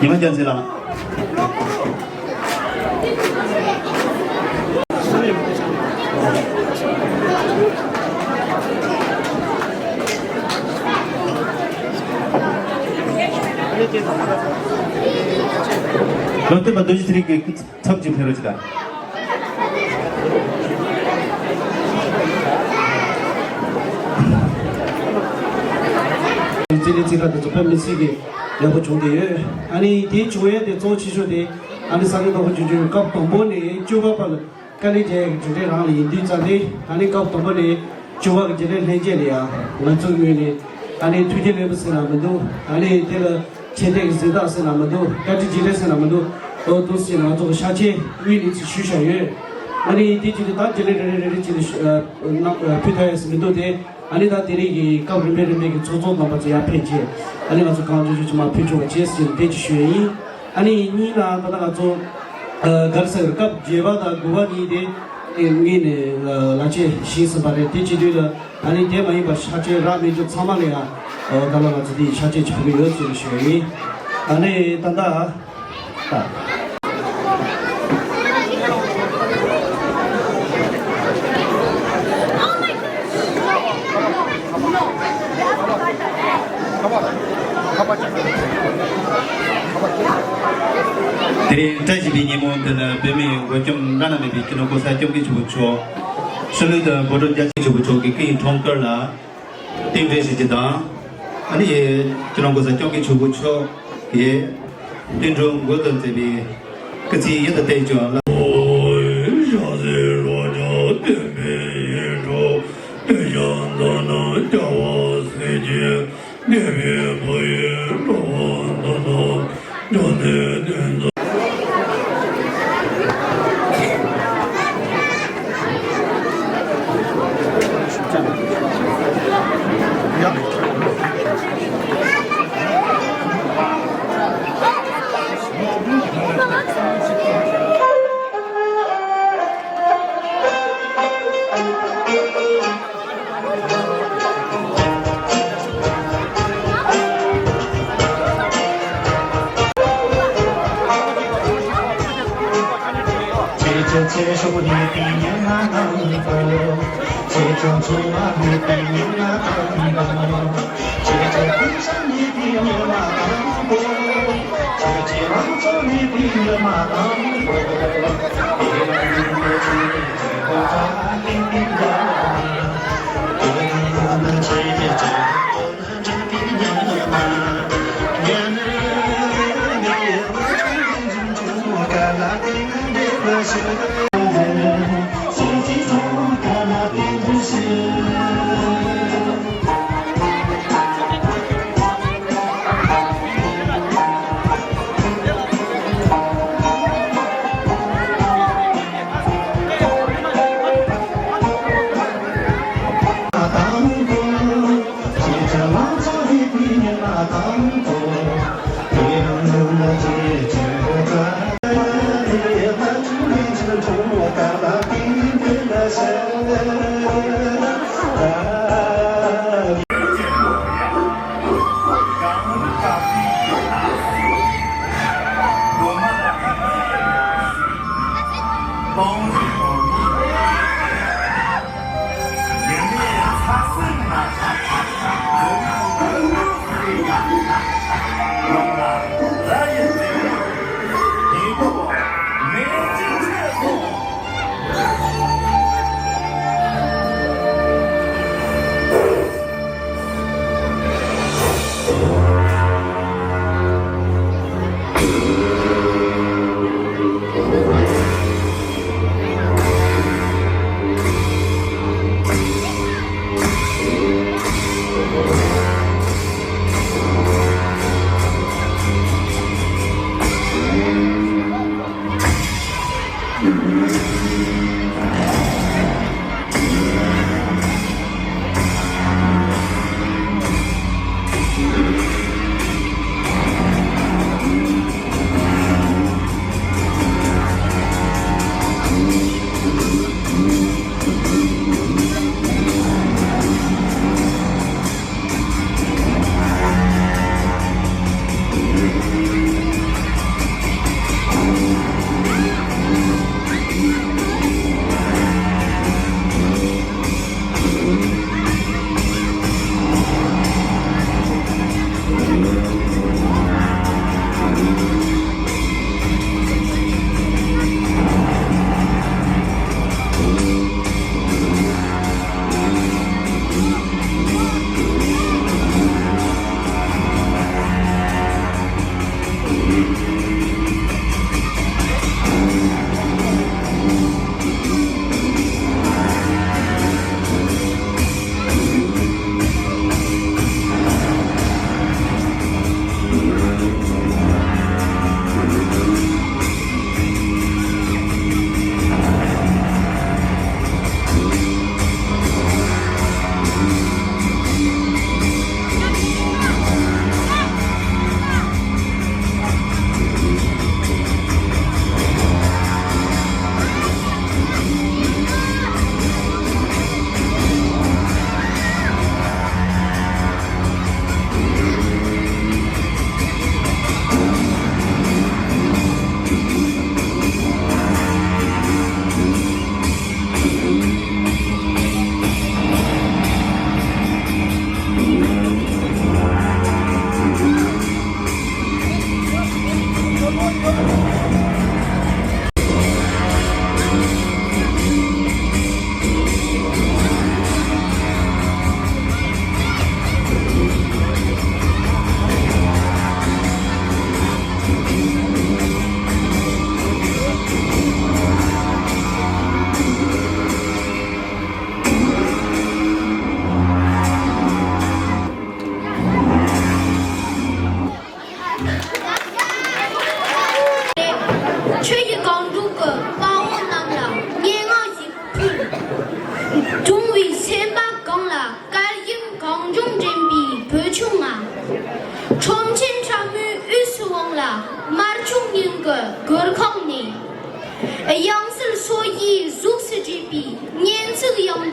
ཉི་མ་རྒྱལ་མཚན་ལགས། སློབ་སྟོན་པ་རྡོ་རྗེ་ཚེ་རིང་གིས་ཚབ་ཅིག་ཕེབས་རོགས་གྱིས་དང་། རྩིས་ལེན་རྩིས་ཁ་དེ་ཚོ་དཔེ་མི་སྲིད་ཀྱི་ཡག་པོ་བྱུང་བསྡད་ཡོད། ཨ་ནི་དེའི་བྱུང་ཡས་དེ་གཙོ་ཆེ་ཤོས་དེ་ཨ་ནི་ས་གནས་བདག་པོ་ཆུང་ཆུང་སྐབས་དང་པོ་ནས་བཅུ་པ་བར་ལ་དཀའ་ལས་བརྒྱབ་ཡག་གི་གྲུབ་འབྲས་རང་ལ་ཡིན་དུས་ཙང་དེ་ཨ་ནི་སྐབས་དང་པོ་ནས་བཅུ་པ་གི་རྒྱུན་ལས་ལྷན་རྒྱས་ལ་ཡང་ང་ཚོའི་ངོས་ནས་ཨ་ནི་ཐུགས་རྗེ་ལེགས་འབུལ་ཟེར་ན་མི་འདུག་ཨ་ནི་དེ་ལ་ཆེ་མཐོང་གི་གཟེངས་རྟགས་ཟེར་ན་མི་འདུག་བཀའ་དྲིན་རྗེས་དྲན་ཟེར་ན་མི་འདུག་འོ་འདུག་ཟེར་ན་ང་ཚོ་གི་ཤག་ཆེན་དབུས་ནས་ཅིག་ཞུས་བཞག་ཡོད། ཨ་ནི་དེ་བྱས་ཏེ་ད་རྒྱུན་ལས་རེ་རེ་རེ་རེ་བྱས་ཏེ་ཞུ་ཨ་ནང་ཨ་ཕུལ་ཐུབ་ཡས་མི་འདུག་སྟེ། ཨ་ནི་ད་དེ་རིང་གི་སྐབས་རིམ་པས་རིམ་པས་ཀྱི་ཚོགས་གཙོ་རྣམ་པ་ཚོ་ཡར་ཕེབས་རྗེས་ཨ་ནི་ང་ཚོ་གང་མགྱོགས་མགྱོགས་ཅིག་མར་ཕུལ་ཆོག་པ་བྱེད་ཟེར་དེ་ཅིག་ཞུ་ཡས་ཡིན། ཨ་ནི་གཉིས་ལ་ད་ལྟ་ང་ཚོ་ཨ་ག་རེ་ཟེར་སྐབས་བརྒྱད་པ་དང་དགུ་པ་གཉིས་དེ་ངོས་ནས་ལག་ཁྱེར་བཞེས་ཟིན་པ་རེད། དེ་བྱེད་དུས་ལ་ཨ་ནི་དེ་མ་ཡིན་པ་ཤག་ཆེན་རག་མེད་རྒྱུ་ཚང་མ་ལ་ཡང་ཨ་ད་ལྟ་ང་ཚོ་དེ་ཡི་ཤག་ཆེན་ཅིག་ཕུལ་གྱི་ཡོད་ཟེར་ཞུ་ཡས་ཡིན། ཨ་ནི་ད་ལྟ། དེ་རིང་བཀྲ་ཤིས་པའི་ཉིན་མོ་འདི་ལ་བོད་མིའི་མགོན་སྐྱོབ་བླ་ན་མེད་པའི་སྤྱི་ནོར་༸གོང་ས་༸སྐྱབས་མགོན་ཆེན་པོ་མཆོག་ཤྲི་ལུགས་དང་བོད་ཕྲུག་རྒྱལ་གཅེས་ཆེན་པོ་མཆོག་གི་སྐུའི་འཁྲུངས་སྐར་ལ། རྟེན་འབྲེལ་ཞུ་རྒྱུ་དང་། ཨ་ནི་ཡི་སྤྱི་ནོར་༸གོང་ས་༸སྐྱབས་མགོན་ཆེན་པོ་མཆོག་གི་བསྟན་འགྲོའི་མགོན་དུ་མཛད་པའི་སྐུ་ཚེ་ཡུན་དུ་བརྟན་ཅིང་།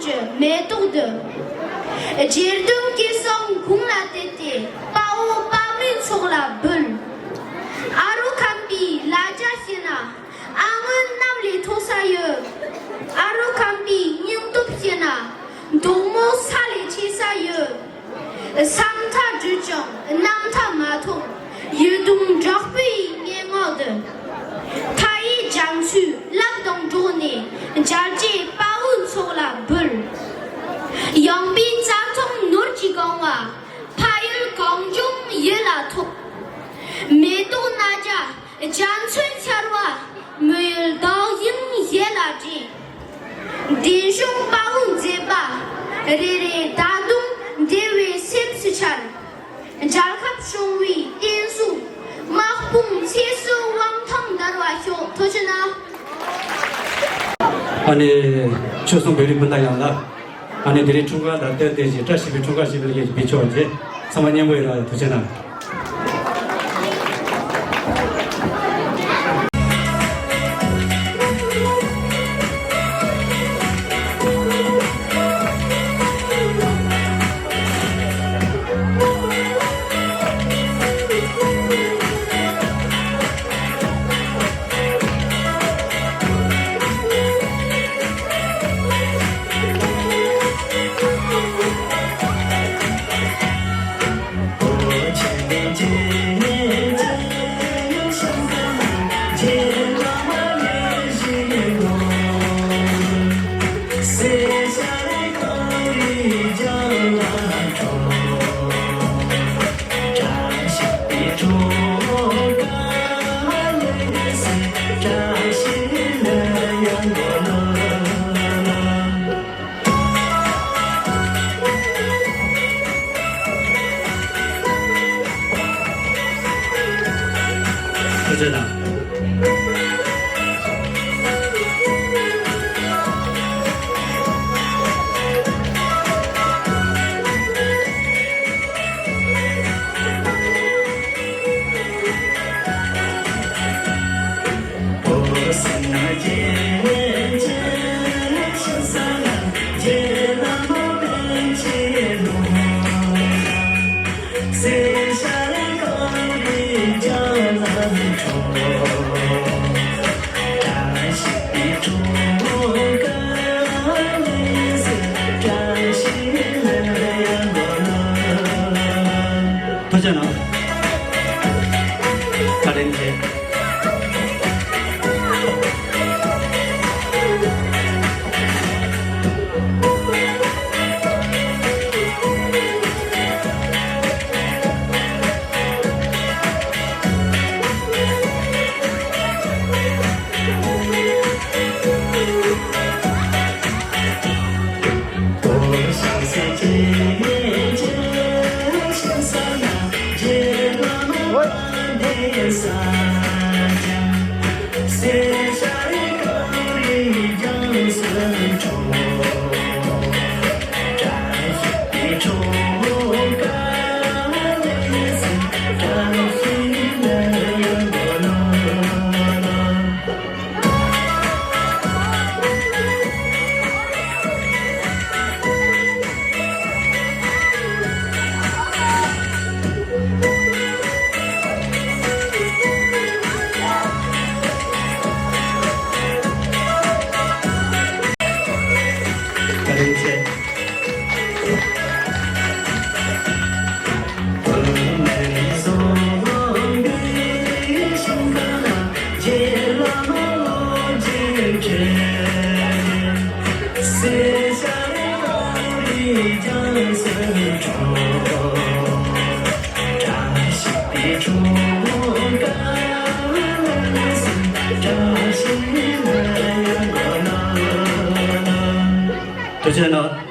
གྱི་མེ་ཏོག་འདི། རྗེ་བདུན་སྐུ་གསུང་འཁོར་ལ་བཏུད་དེ། དཔའ་བོ་དཔའ་མོའི་ཚོགས་ལ་འབུལ། ཨ་རོ་ཁམས་པའི་ལ་རྒྱ་ཞེ་ན། ཨ་སྔོན་གནམ་ལས་མཐོ་ས་ཡོད། ཨ་རོ་ཁམས་པའི་སྙིང་སྟོབས་ཞེ་ན། མདོག་མོ་ས་ལས་ཆེ་ས་ཡོད། ས་མཐའ་བསྒྲིབས་ཀྱང་གནམ་མཐའ་མ་ཐོབ། ཡིད་དུ་འཇགས་པའི་སྙན་ངག་འདི། མཐའ་ཡས་རྒྱ་མཚོའི་རླབས་དང་འགྲོགས་ནས། རྒྱལ་གཅེས་དཔའ་བོའི་ཚོགས་ལ་འབུལ། ཡངས་པའི་རྩྭ་ཐང་ནོར་གྱིས་གང་བ། ཕ་ཡུལ་གངས་ལྗོངས་ཡིད་ལ་ཐོབ། མེ་ཏོག་རྣ་བརྒྱ་རྒྱ་མཚོའི་ཆར་བ། མི་ཡུལ་བདག་ཡིད་ཡིད་ལ་དྲན། བདེ་སྐྱོང་དཔའ་བོའི་མཛད་པ། རེ་རེ་ད་དུང་འདས་པའི་སེམས་སུ་འཆར། རྒྱལ་ཁབ་སྐྱོང་བའི་བསྟན་སྲུང་། དམག་དཔུང་ཚེ་བསོད་དབང་ཐང་དར་བར་ཤོག་ཐུགས་རྗེ་གནང་། ཨ་ནི། ཆོལ་གསུམ་བོད་རིགས་སྤུན་ཟླ་ཡོངས་ལ། ཨ་ནི་དེ་རིང་འཁྲུངས་སྐར་ལ་བསྟོད་དེ་བཞིན་བཀྲ་ཤིས་པའི་འཁྲུངས་སྐར་ཞིག་ལ་ཡིན་པའི་ཆོག་རྗེས་ཚང་མ་མཉམ་པོ་ཡོད་ལ་ཐུགས་རྗེ་གནང་། ཐུགས་རྗེ་གནང་། ཐུགས་རྗེ་གནང་། བཀའ་དྲིན་ཆེ། ཐུགས་རྗེ་གནང་།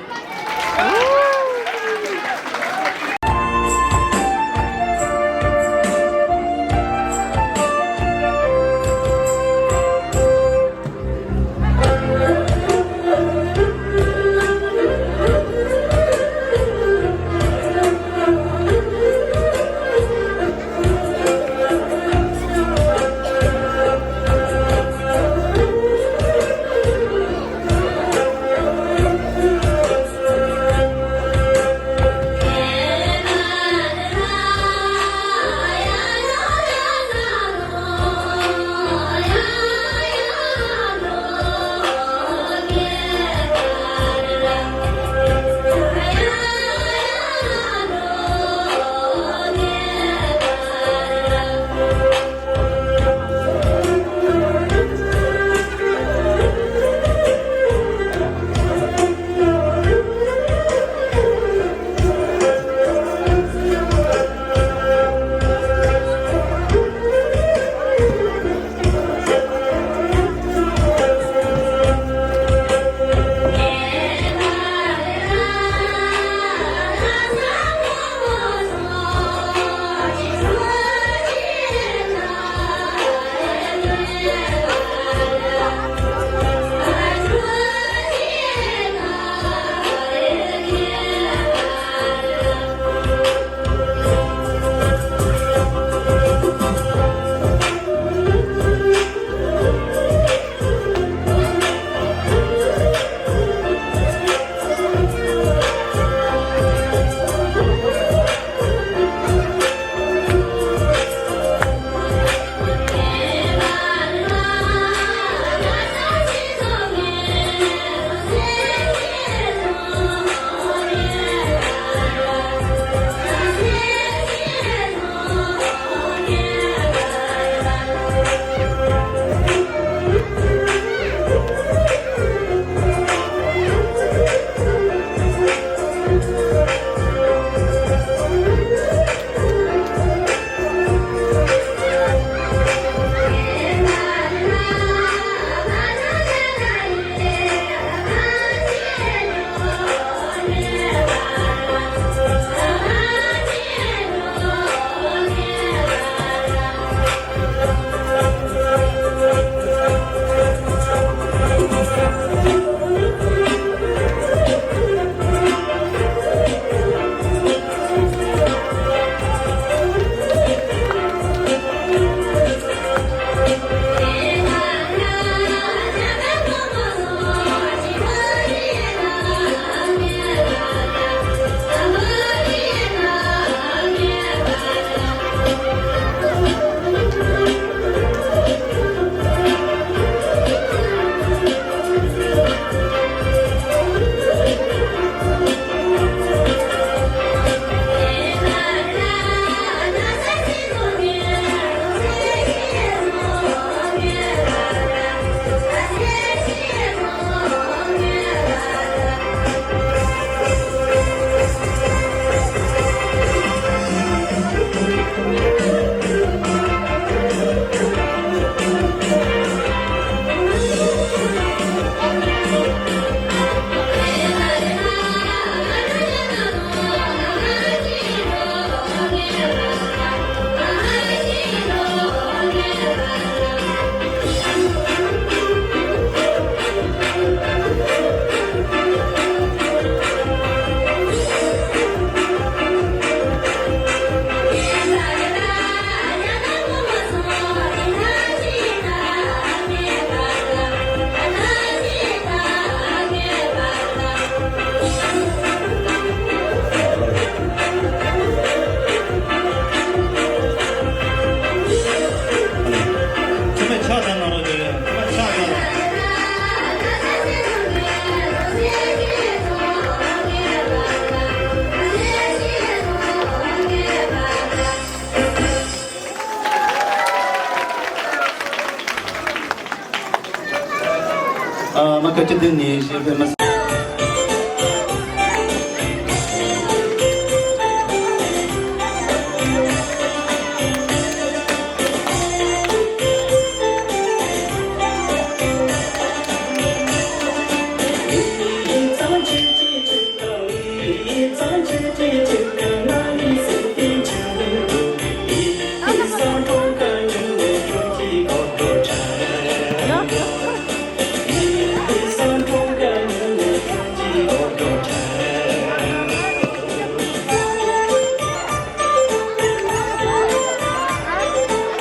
འདི་ནི་ཞེས་པའི་མ།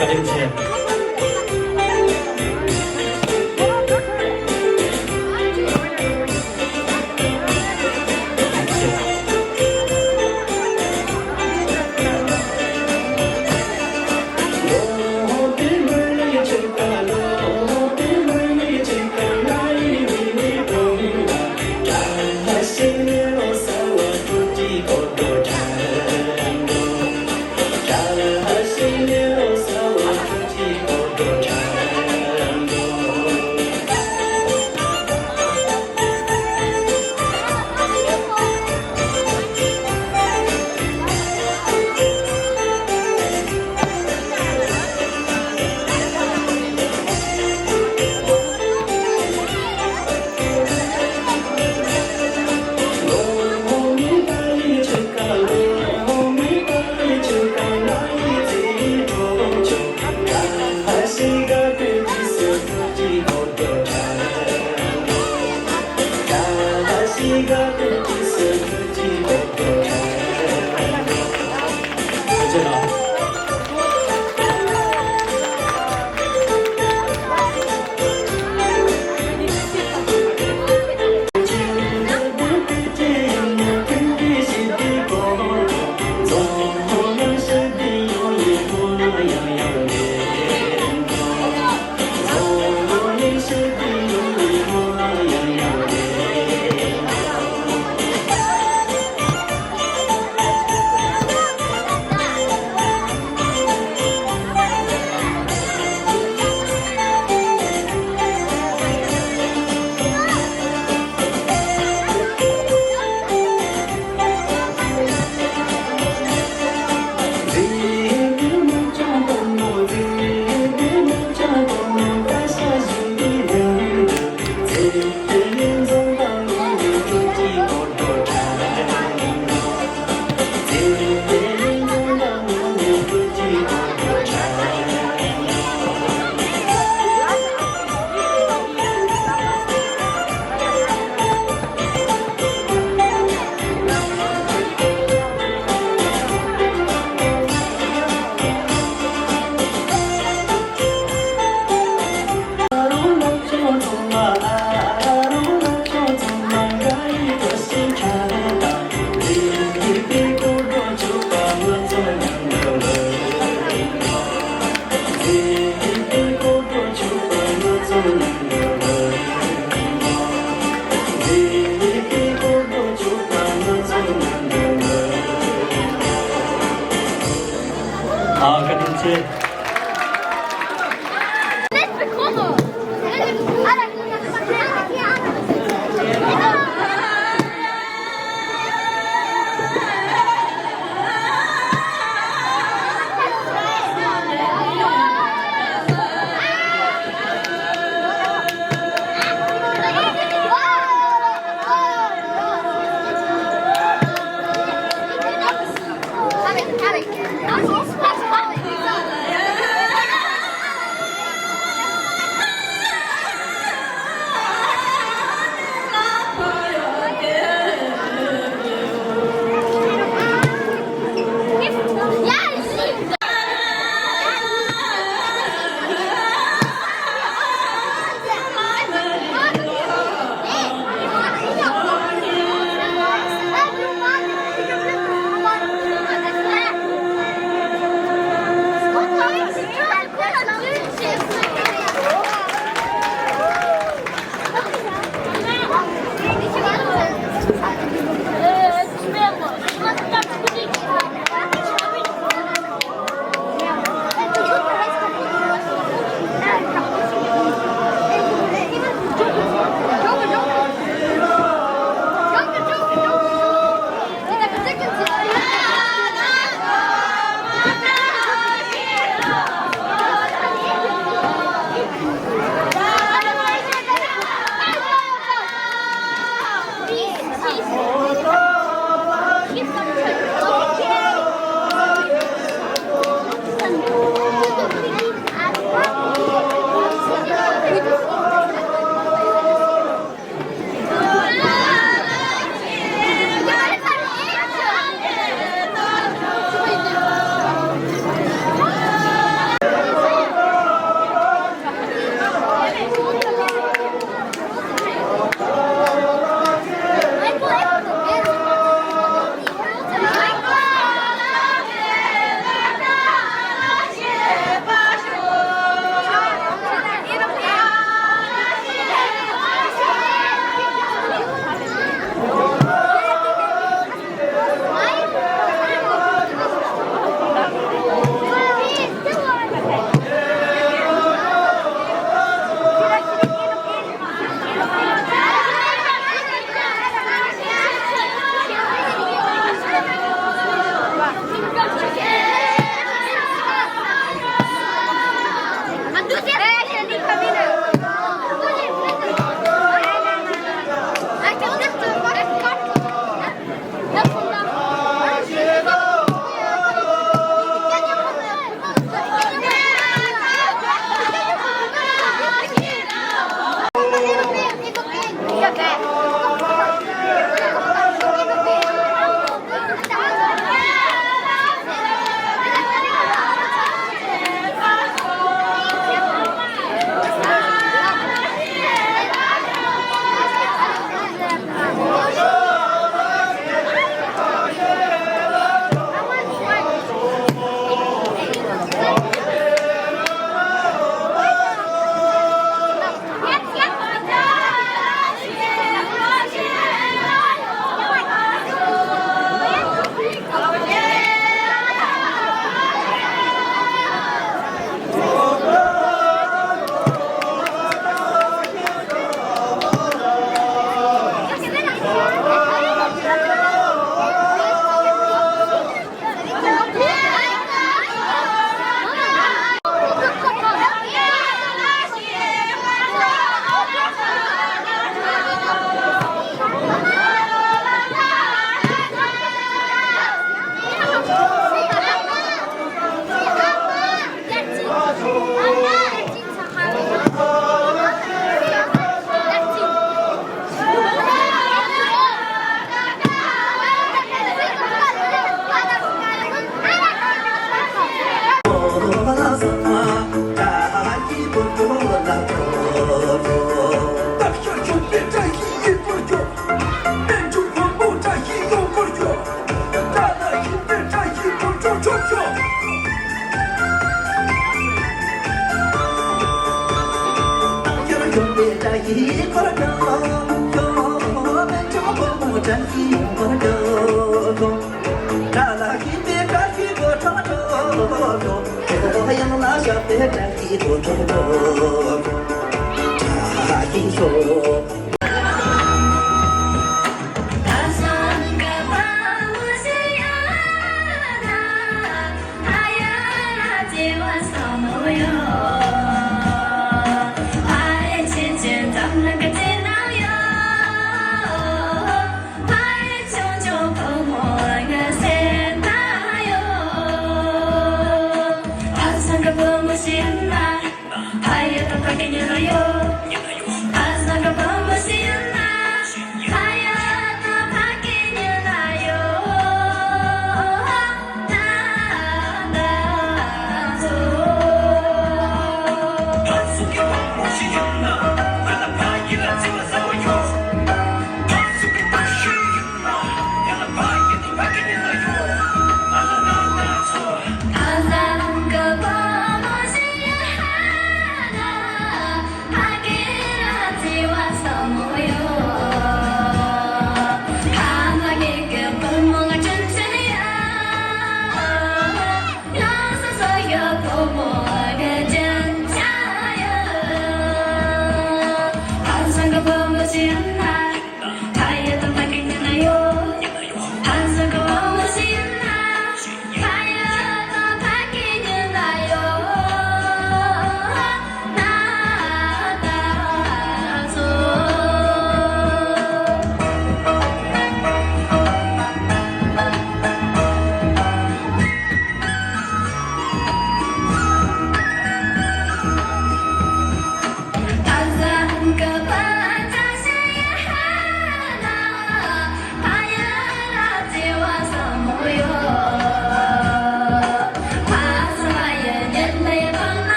བཀའ་དྲིན་ཆེ། ཨ། བཀའ་དྲིན་ཆེ།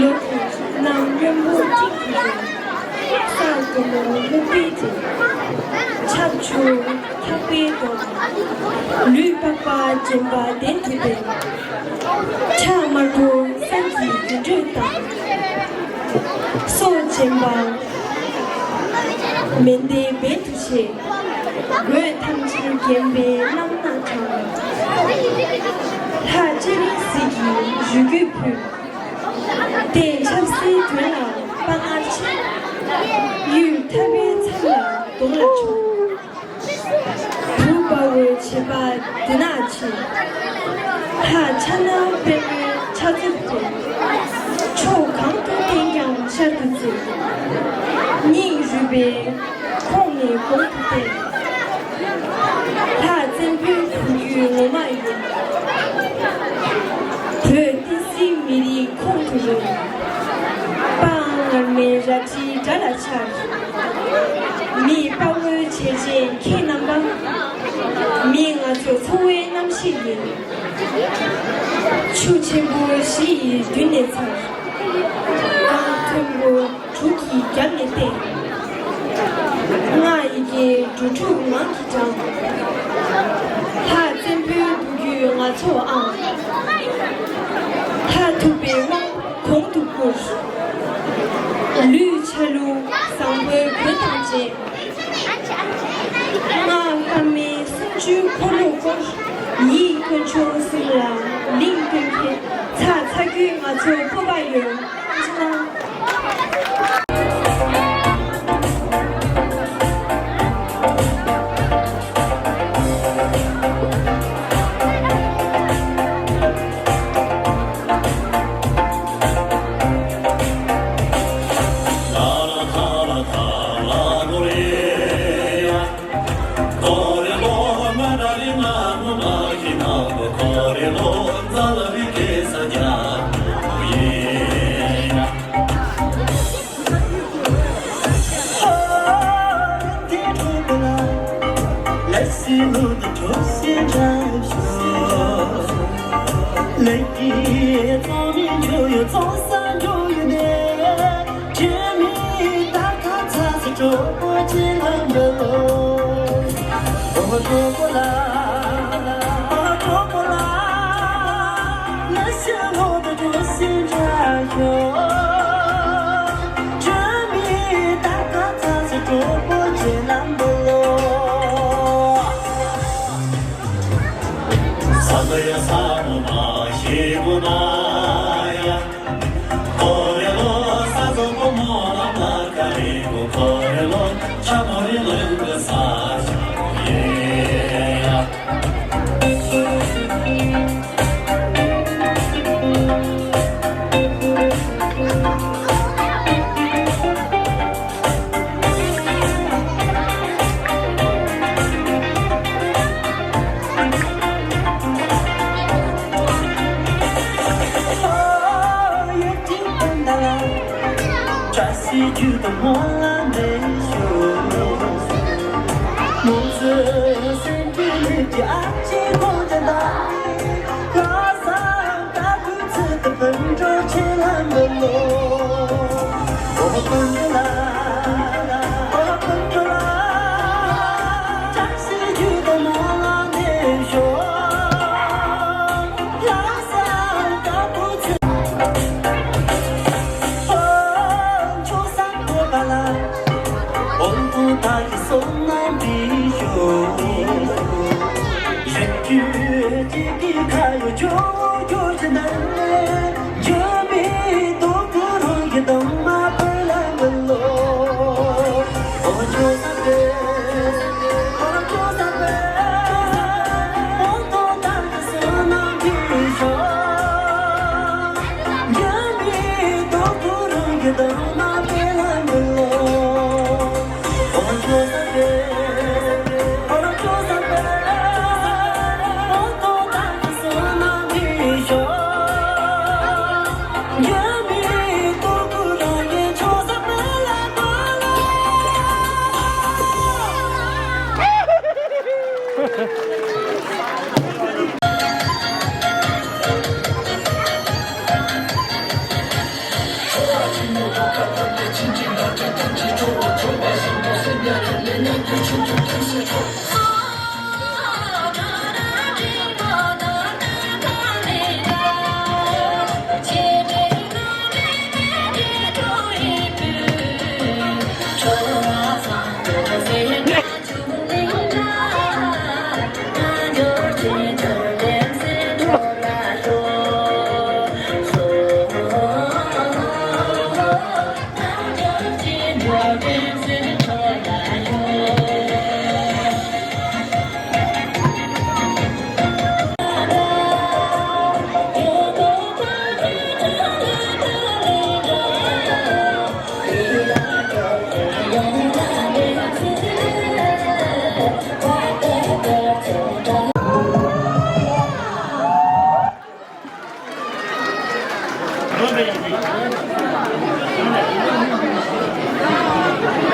ལོ་དང་གནམ་སྔོན་པོ་སྤྲིན་གྱི་རོལ། ས་དགུང་ལོ་སྨུག་པའི་དྲོད། ཆར་ཆུ་འཁྱག་པའི་གདོང་། ལུས་འཕགས་པ་སྦྱིན་པ་གདན་དུ་བསྟེན། ཁྲག་དམར་པོ་སེམས་ཀྱི་འདུན་གྲོས་དང་། སྲོག་སྦྱིན་པ་མན་དཱི་བེ་ཏུ་ཆེ། གོས་ཐམས་ཅད་བརྒྱན་པའི་རྣམ་སྣང་དྲངས། ལྷ་སྤྱན་རས་གཟིགས་ཀྱི་རོལ་གོས་ཕུལ། རྟེན་ཆབ་སྲིད་དོན་ལ་དཔའ་ངར་ཆེ། གཡུལ་འཐབ་པའི་མཚམས་ལ་གདོང་ལ་མཆོང་། བུ་དཔའ་བོའི་བྱེད་པ་འདི་ནག་ཆེ། ལྷ་ཕྱག་ན་པདྨོའི་ཕྱག་མཛུབ་སྟེ། ཕྱོགས་གང་དུ་བསྟན་ཀྱང་ཤར་དུ་བརྩེགས། སྙིང་རུས་པའི་ཁོང་ནས་གོང་དུ་བསྟན། ལྷ་བཙན་པོའི་བུ་རྒྱུད་ངོ་མ་ཡིན། བོད་བསྟན་སྲིད་མི་རིགས་ཁོང་དུ་རུང་། དཔའ་ངར་མའི་རལ་གྲི་དགྲ་ལ་འཕྱར། མི་དཔའ་བོའི་བྱས་རྗེས་ཁྱེད་རྣམ་པ། མི་ང་ཚོའི་འཚོ་བའི་རྣམ་ཤེས་ཡིན། ཆུ་ཆེན་པོ་བཞི་ཡི་མདུན་ནས་འཚར། གངས་མཐོན་པོ་དྲུག་གི་རྒྱབ་ནས་བརྟན། རྔ་ཡི་གེ་འབྲུ་དྲུག་ངང་གིས་བགྲངས། ལྷ་བཙན་པོའི་བུ་རྒྱུད་ང་ཚོ་ཨང་། ལྷ་ཐུབ་པའི་དབང་གོང་དུ་བཀུར། ལུས་ཆ་ལུགས་བཟང་པོའི་གོས་དང་བཅས། རྔ་དཀར་མེ་སུམ་ཅུའི་འཁོར་ལོ་བསྐོར། ཡིད་དཀོན་མཆོག་གསུམ་ལ་གླིང་མཐུན་ཁྱེད། ཚ་ཚ་རྒྱུད་ང་ཚོའི་སྤོབས་པ་ཡོད། ཐུགས་རྗེ་གནང་།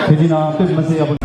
དེ་དེ་ན་དཔེ་མི་སྲིད་ཡག་པོ།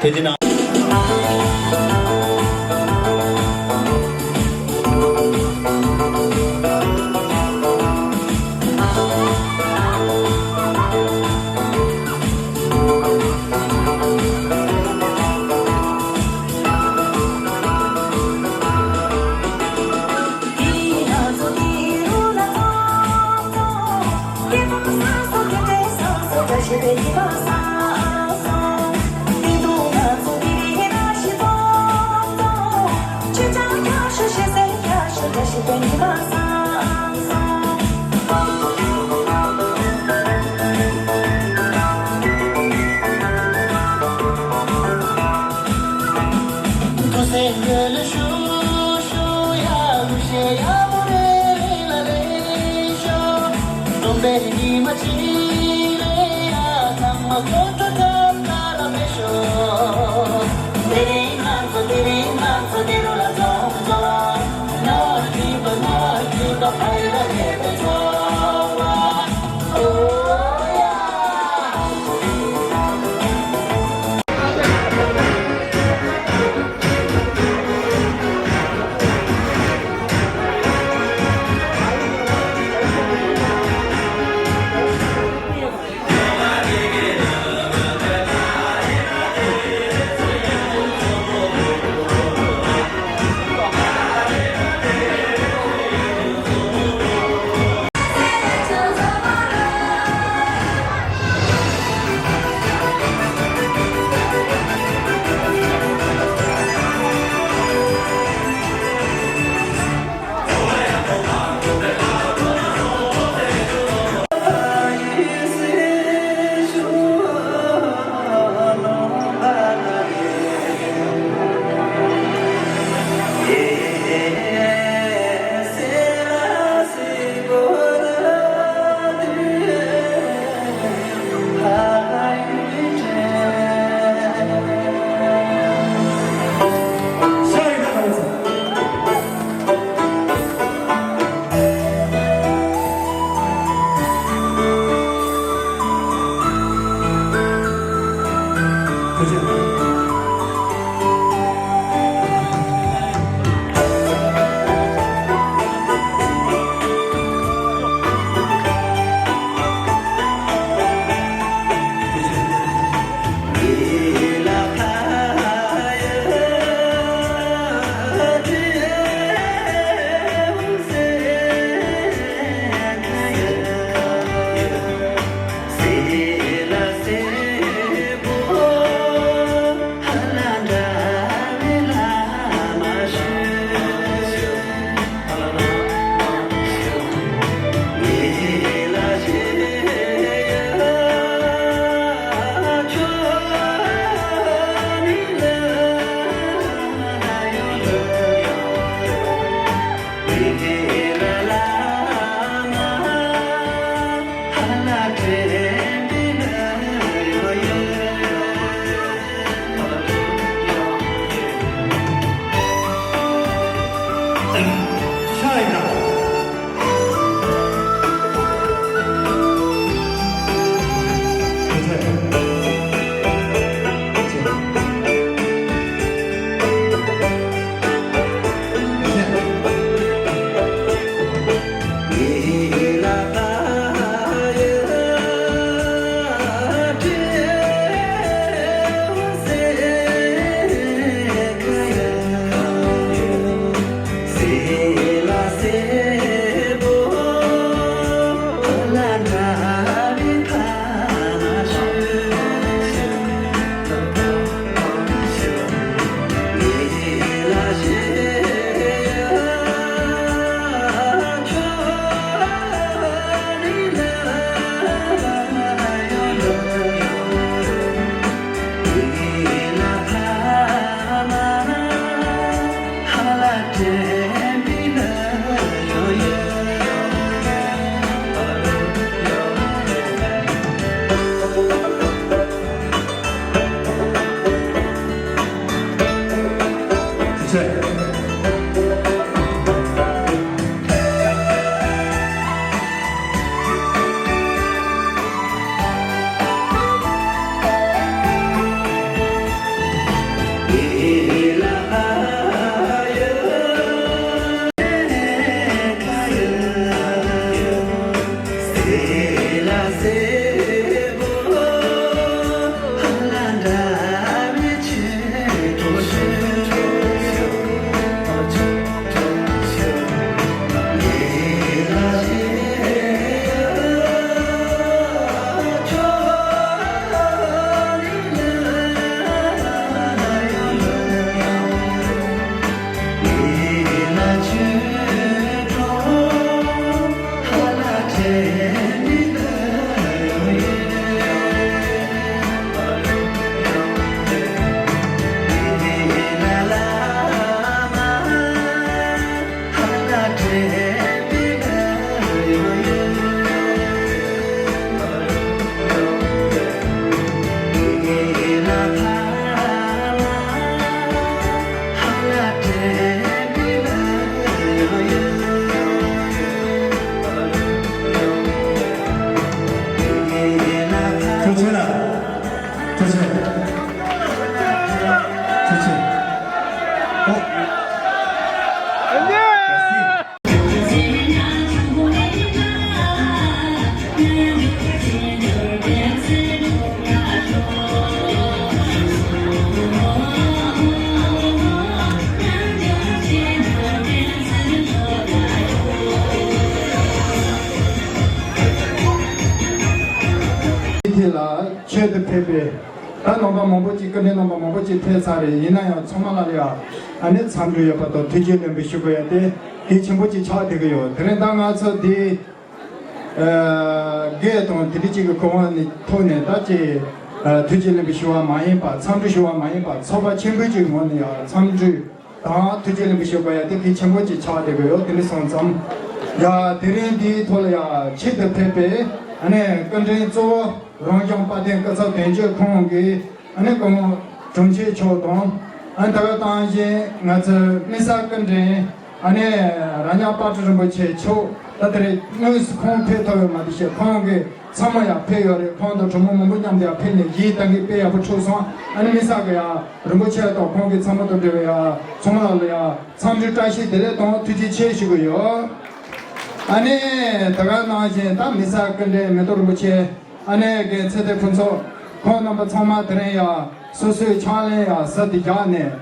དེ་དེ་ན། ཆེད་དུ་ཕེབས་པའི་ད་རྣམ་པ་མང་པོ་ཅིག་སྐུ་མགྲོན་རྣམ་པ་མང་པོ་ཅིག་ཕེབས་ཚར་རེད། ཡིན་ན་ཡང་ཚང་མ་ལ་ཡང་ཨ་ནི་འཚམས་འདྲི་ཡོད་པ་དང་ཐུགས་རྗེ་ལེགས་འབུལ་ཞུ་དགོས་ཡ་དེ་གལ་ཆེན་པོ་ཅིག་ཆགས་བསྡད་ཀྱི་ཡོད། དེ་རིང་ད་ང་ཚོ་འདི་ཨ་སྒེར་དང་དེ་འདྲ་ཅིག་གི་གོ་བ་ནས་ཐོག་ནས་ད་ཅིག་ཨ་ཐུགས་རྗེ་ལེགས་འབུལ་ཞུ་བ་མ་ཡིན་པ། འཚམས་འདྲི་ཞུ་བ་མ་ཡིན་པ། ཚོགས་པ་ཆེན་པོ་ཅིག་ངོས་ནས་ཡང་འཚམས་འདྲི་དང་ཐུགས་རྗེ་ལེགས་འབུལ་ཞུ་དགོས་ཡ་དེ་གལ་ཆེན་པོ་ཅིག་ཆགས་བསྡད་ཀྱི་ཡོད། དེ་འདྲ་སོང་ཙང་ཡ་དེ་རིང་འདིའི་ཐོག་ལ་ཡ་ཆེད་དུ་ཕེབས་པའི་ཨ་ནི་སྐུ་མགྲོན་གཙོ་བོ་རང་སྐྱོང་དཔལ་ལྡན་སྐུ་ཚབ་དོན་གཅོད་ཁང་གི་ཨ་ནི་སྐུ་ངོ་དྲུང་ཆེ་མཆོག་དང་། ཨ་ནི་ད་ག་དང་བཞིན་ང་ཚོའི་དམིགས་བསལ་སྐུ་མགྲོན་ཨ་ནི་རྭ་ཉག་དཔལ་སྤྲུལ་རིན་པོ་ཆེ་མཆོག་ད་དེ་རིང་དངོས་སུ་ཁོང་ཕེབས་ཐུབ་ཡོད་མ་རེད་ཤག་ཁོང་གི་ཚ་མོ་ཡང་ཕེབས་ཡོད་རེད། ཁོང་དང་གྲོགས་མོ་མང་པོ་མཉམ་དུ་ཡང་ཕེབས་ནས་གཞས་གཏོང་གི་དཔེ་ཡག་པོ་འཁྲབ་སོང་། ཨ་ནི་དམིགས་བསལ་གྱི་ཡང་རིན་པོ་ཆེ་དང་ཁོང་གི་ཚ་མོ་དང་འབྲེལ་བའི་ཡང་ཚང་མ་ལ་ཡང་འཚམས་འདྲི་བཀྲ་ཤིས་བདེ་ལེགས་དང་ཐུགས་རྗེ་ཆེ་ཞུ་གི་ཡོད། ཨ་ནི་ད་ག་ནང་བཞིན་ད་དམིགས་བསལ་སྐུ་མགྲོན་མེ་ཏོག་རིན་པོ་ཆེ་ཨ་ནེ་རྒན་ཚེ་བརྟན་ཕུན་ཚོགས་ཁོང་རྣམ་པ་ཚང་མ་དེ་རིང་ཡ་སོ་སོའི་ཕྱག་ལེན་ཡ་ཟབ་ཏུ་བཞག་ནས་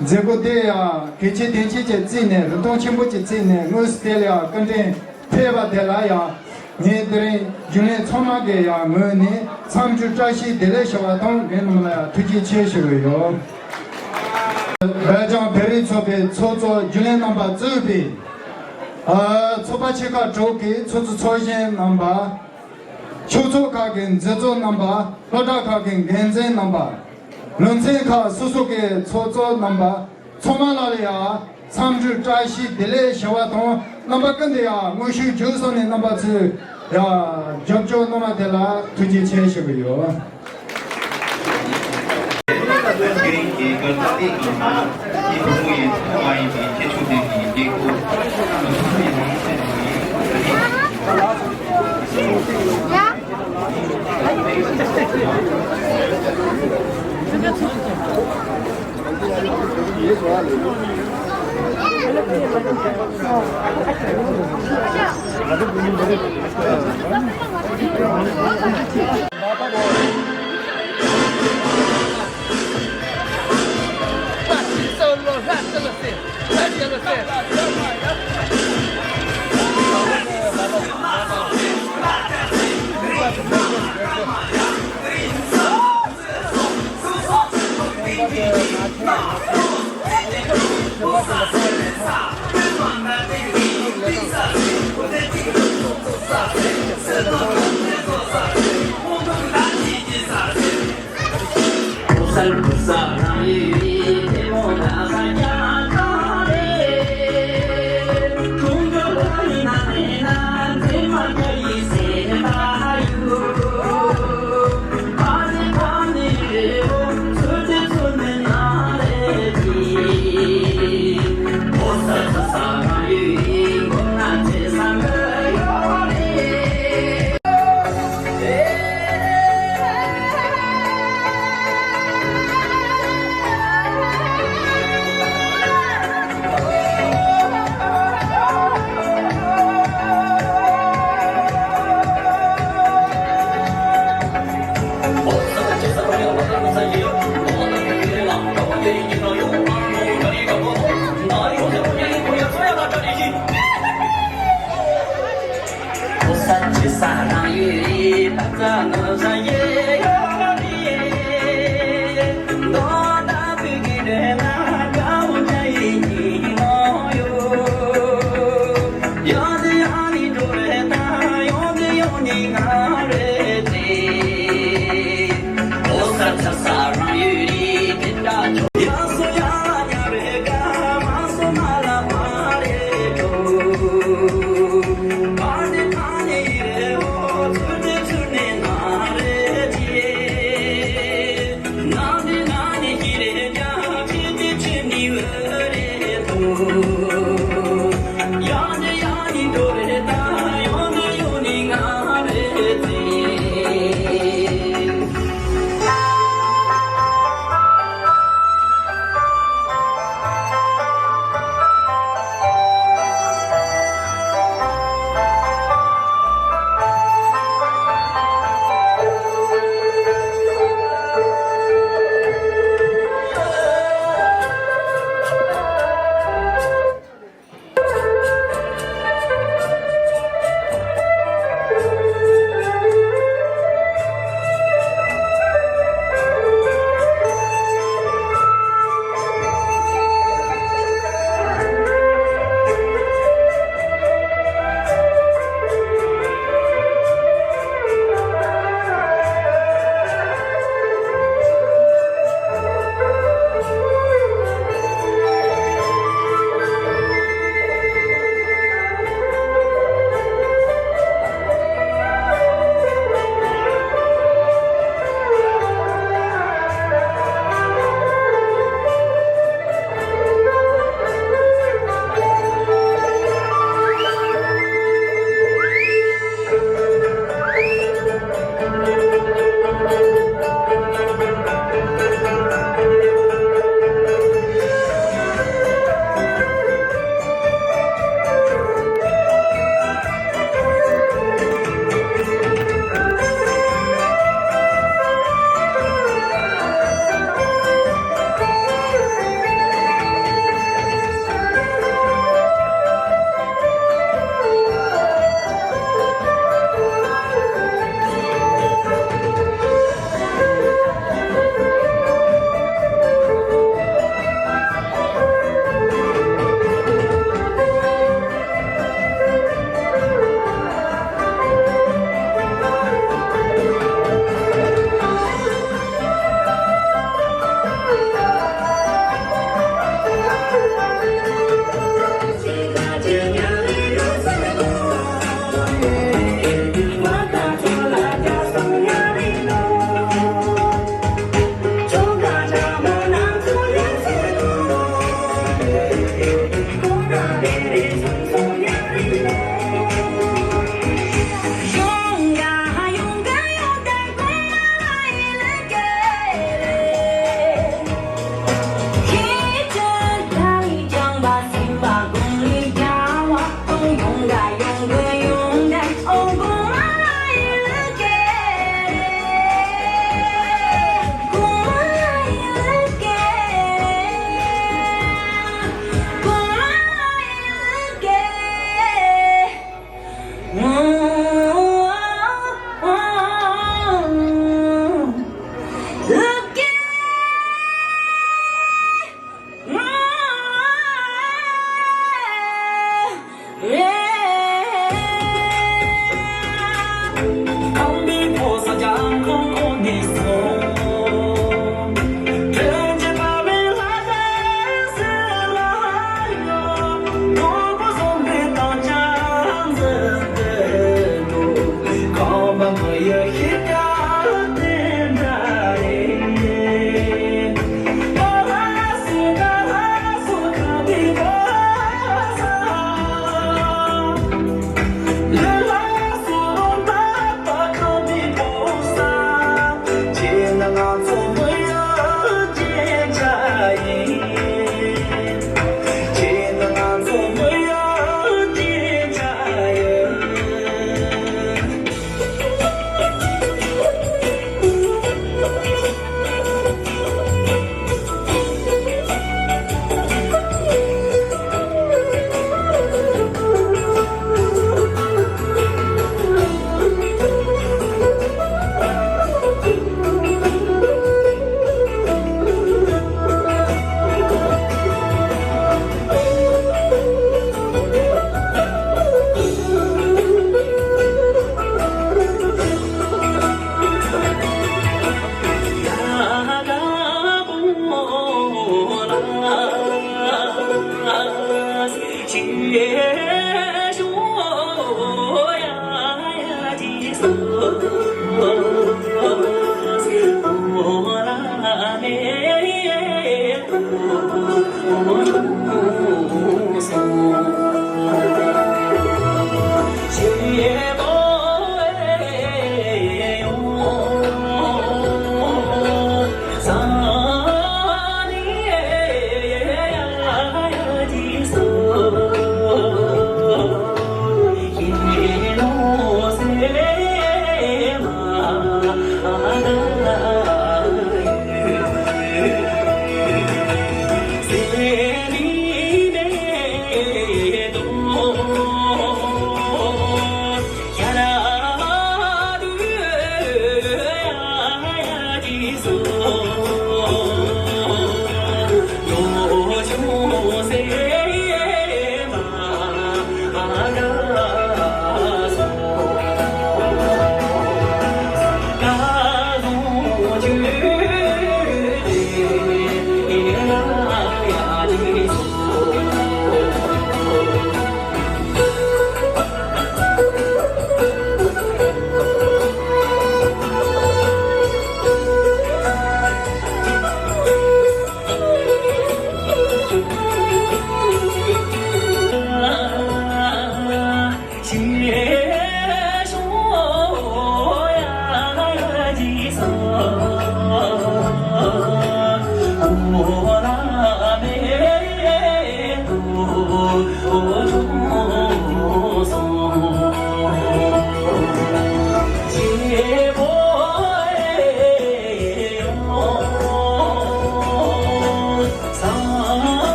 མཛད་སྒོ་དེ་ཡ་གལ་ཆེ་དོན་ཆེ་ཅིག་བརྩིས་ནས་རིན་ཐང་ཆེན་པོ་ཅིག་བརྩིས་ནས་དངོས་སུ་དེ་ལ་ཡ་སྐུ་མགྲོན་ཕེབས་པ་དེ་ལ་ཡ་ངས་དེ་རིང་རྒྱུན་ལས་ཚང་མ་གི་ཡ་ངོས་ནས་འཚམས་འདྲི་བཀྲ་ཤིས་བདེ་ལེགས་ཞུ་བ་དང་རྒན་རྣམས་ལ་ཡ་ཐུགས་རྗེ་ཆེ་ཞུ་གི་ཡོད། སྦེལ་ཇམ་བོད་རིགས་ཚོགས་པའི་ཚོགས་གཙོ་རྒྱུན་ལས་རྣམ་པ་གཙོས་པའི་ཨ་ཚོགས་པ་ཆེ་ཁག་དྲུག་གི་ཚོགས་གཙོ་ཚོགས་གཞོན་རྣམ་པ། ཆོས་ཚོགས་ཁག་གི་མཛད་གཙོ་རྣམ་པ། སློབ་གྲྭ་ཁག་གི་འགན་འཛིན་རྣམ་པ། བློན་ཆེན་ཁག་སོ་སོ་གི་ཚོགས་གཙོ་རྣམ་པ་ཚང་མ་ལ་ཡང་འཚམས་འདྲི་བཀྲ་ཤིས་བདེ་ལེགས་ཞུ་བ་དང་རྣམ་པ་ཀུན་ཏུ་ཡང་དངོས་ཤུགས་བརྒྱུད་གསུམ་ནས་རྣམ་པ་ཚོས་ཡང་རྒྱབ་སྐྱོར་གནང་བ་དེ་ལ་ཐུགས་རྗེ་ཆེ་ཞུ་གི་ཡོད།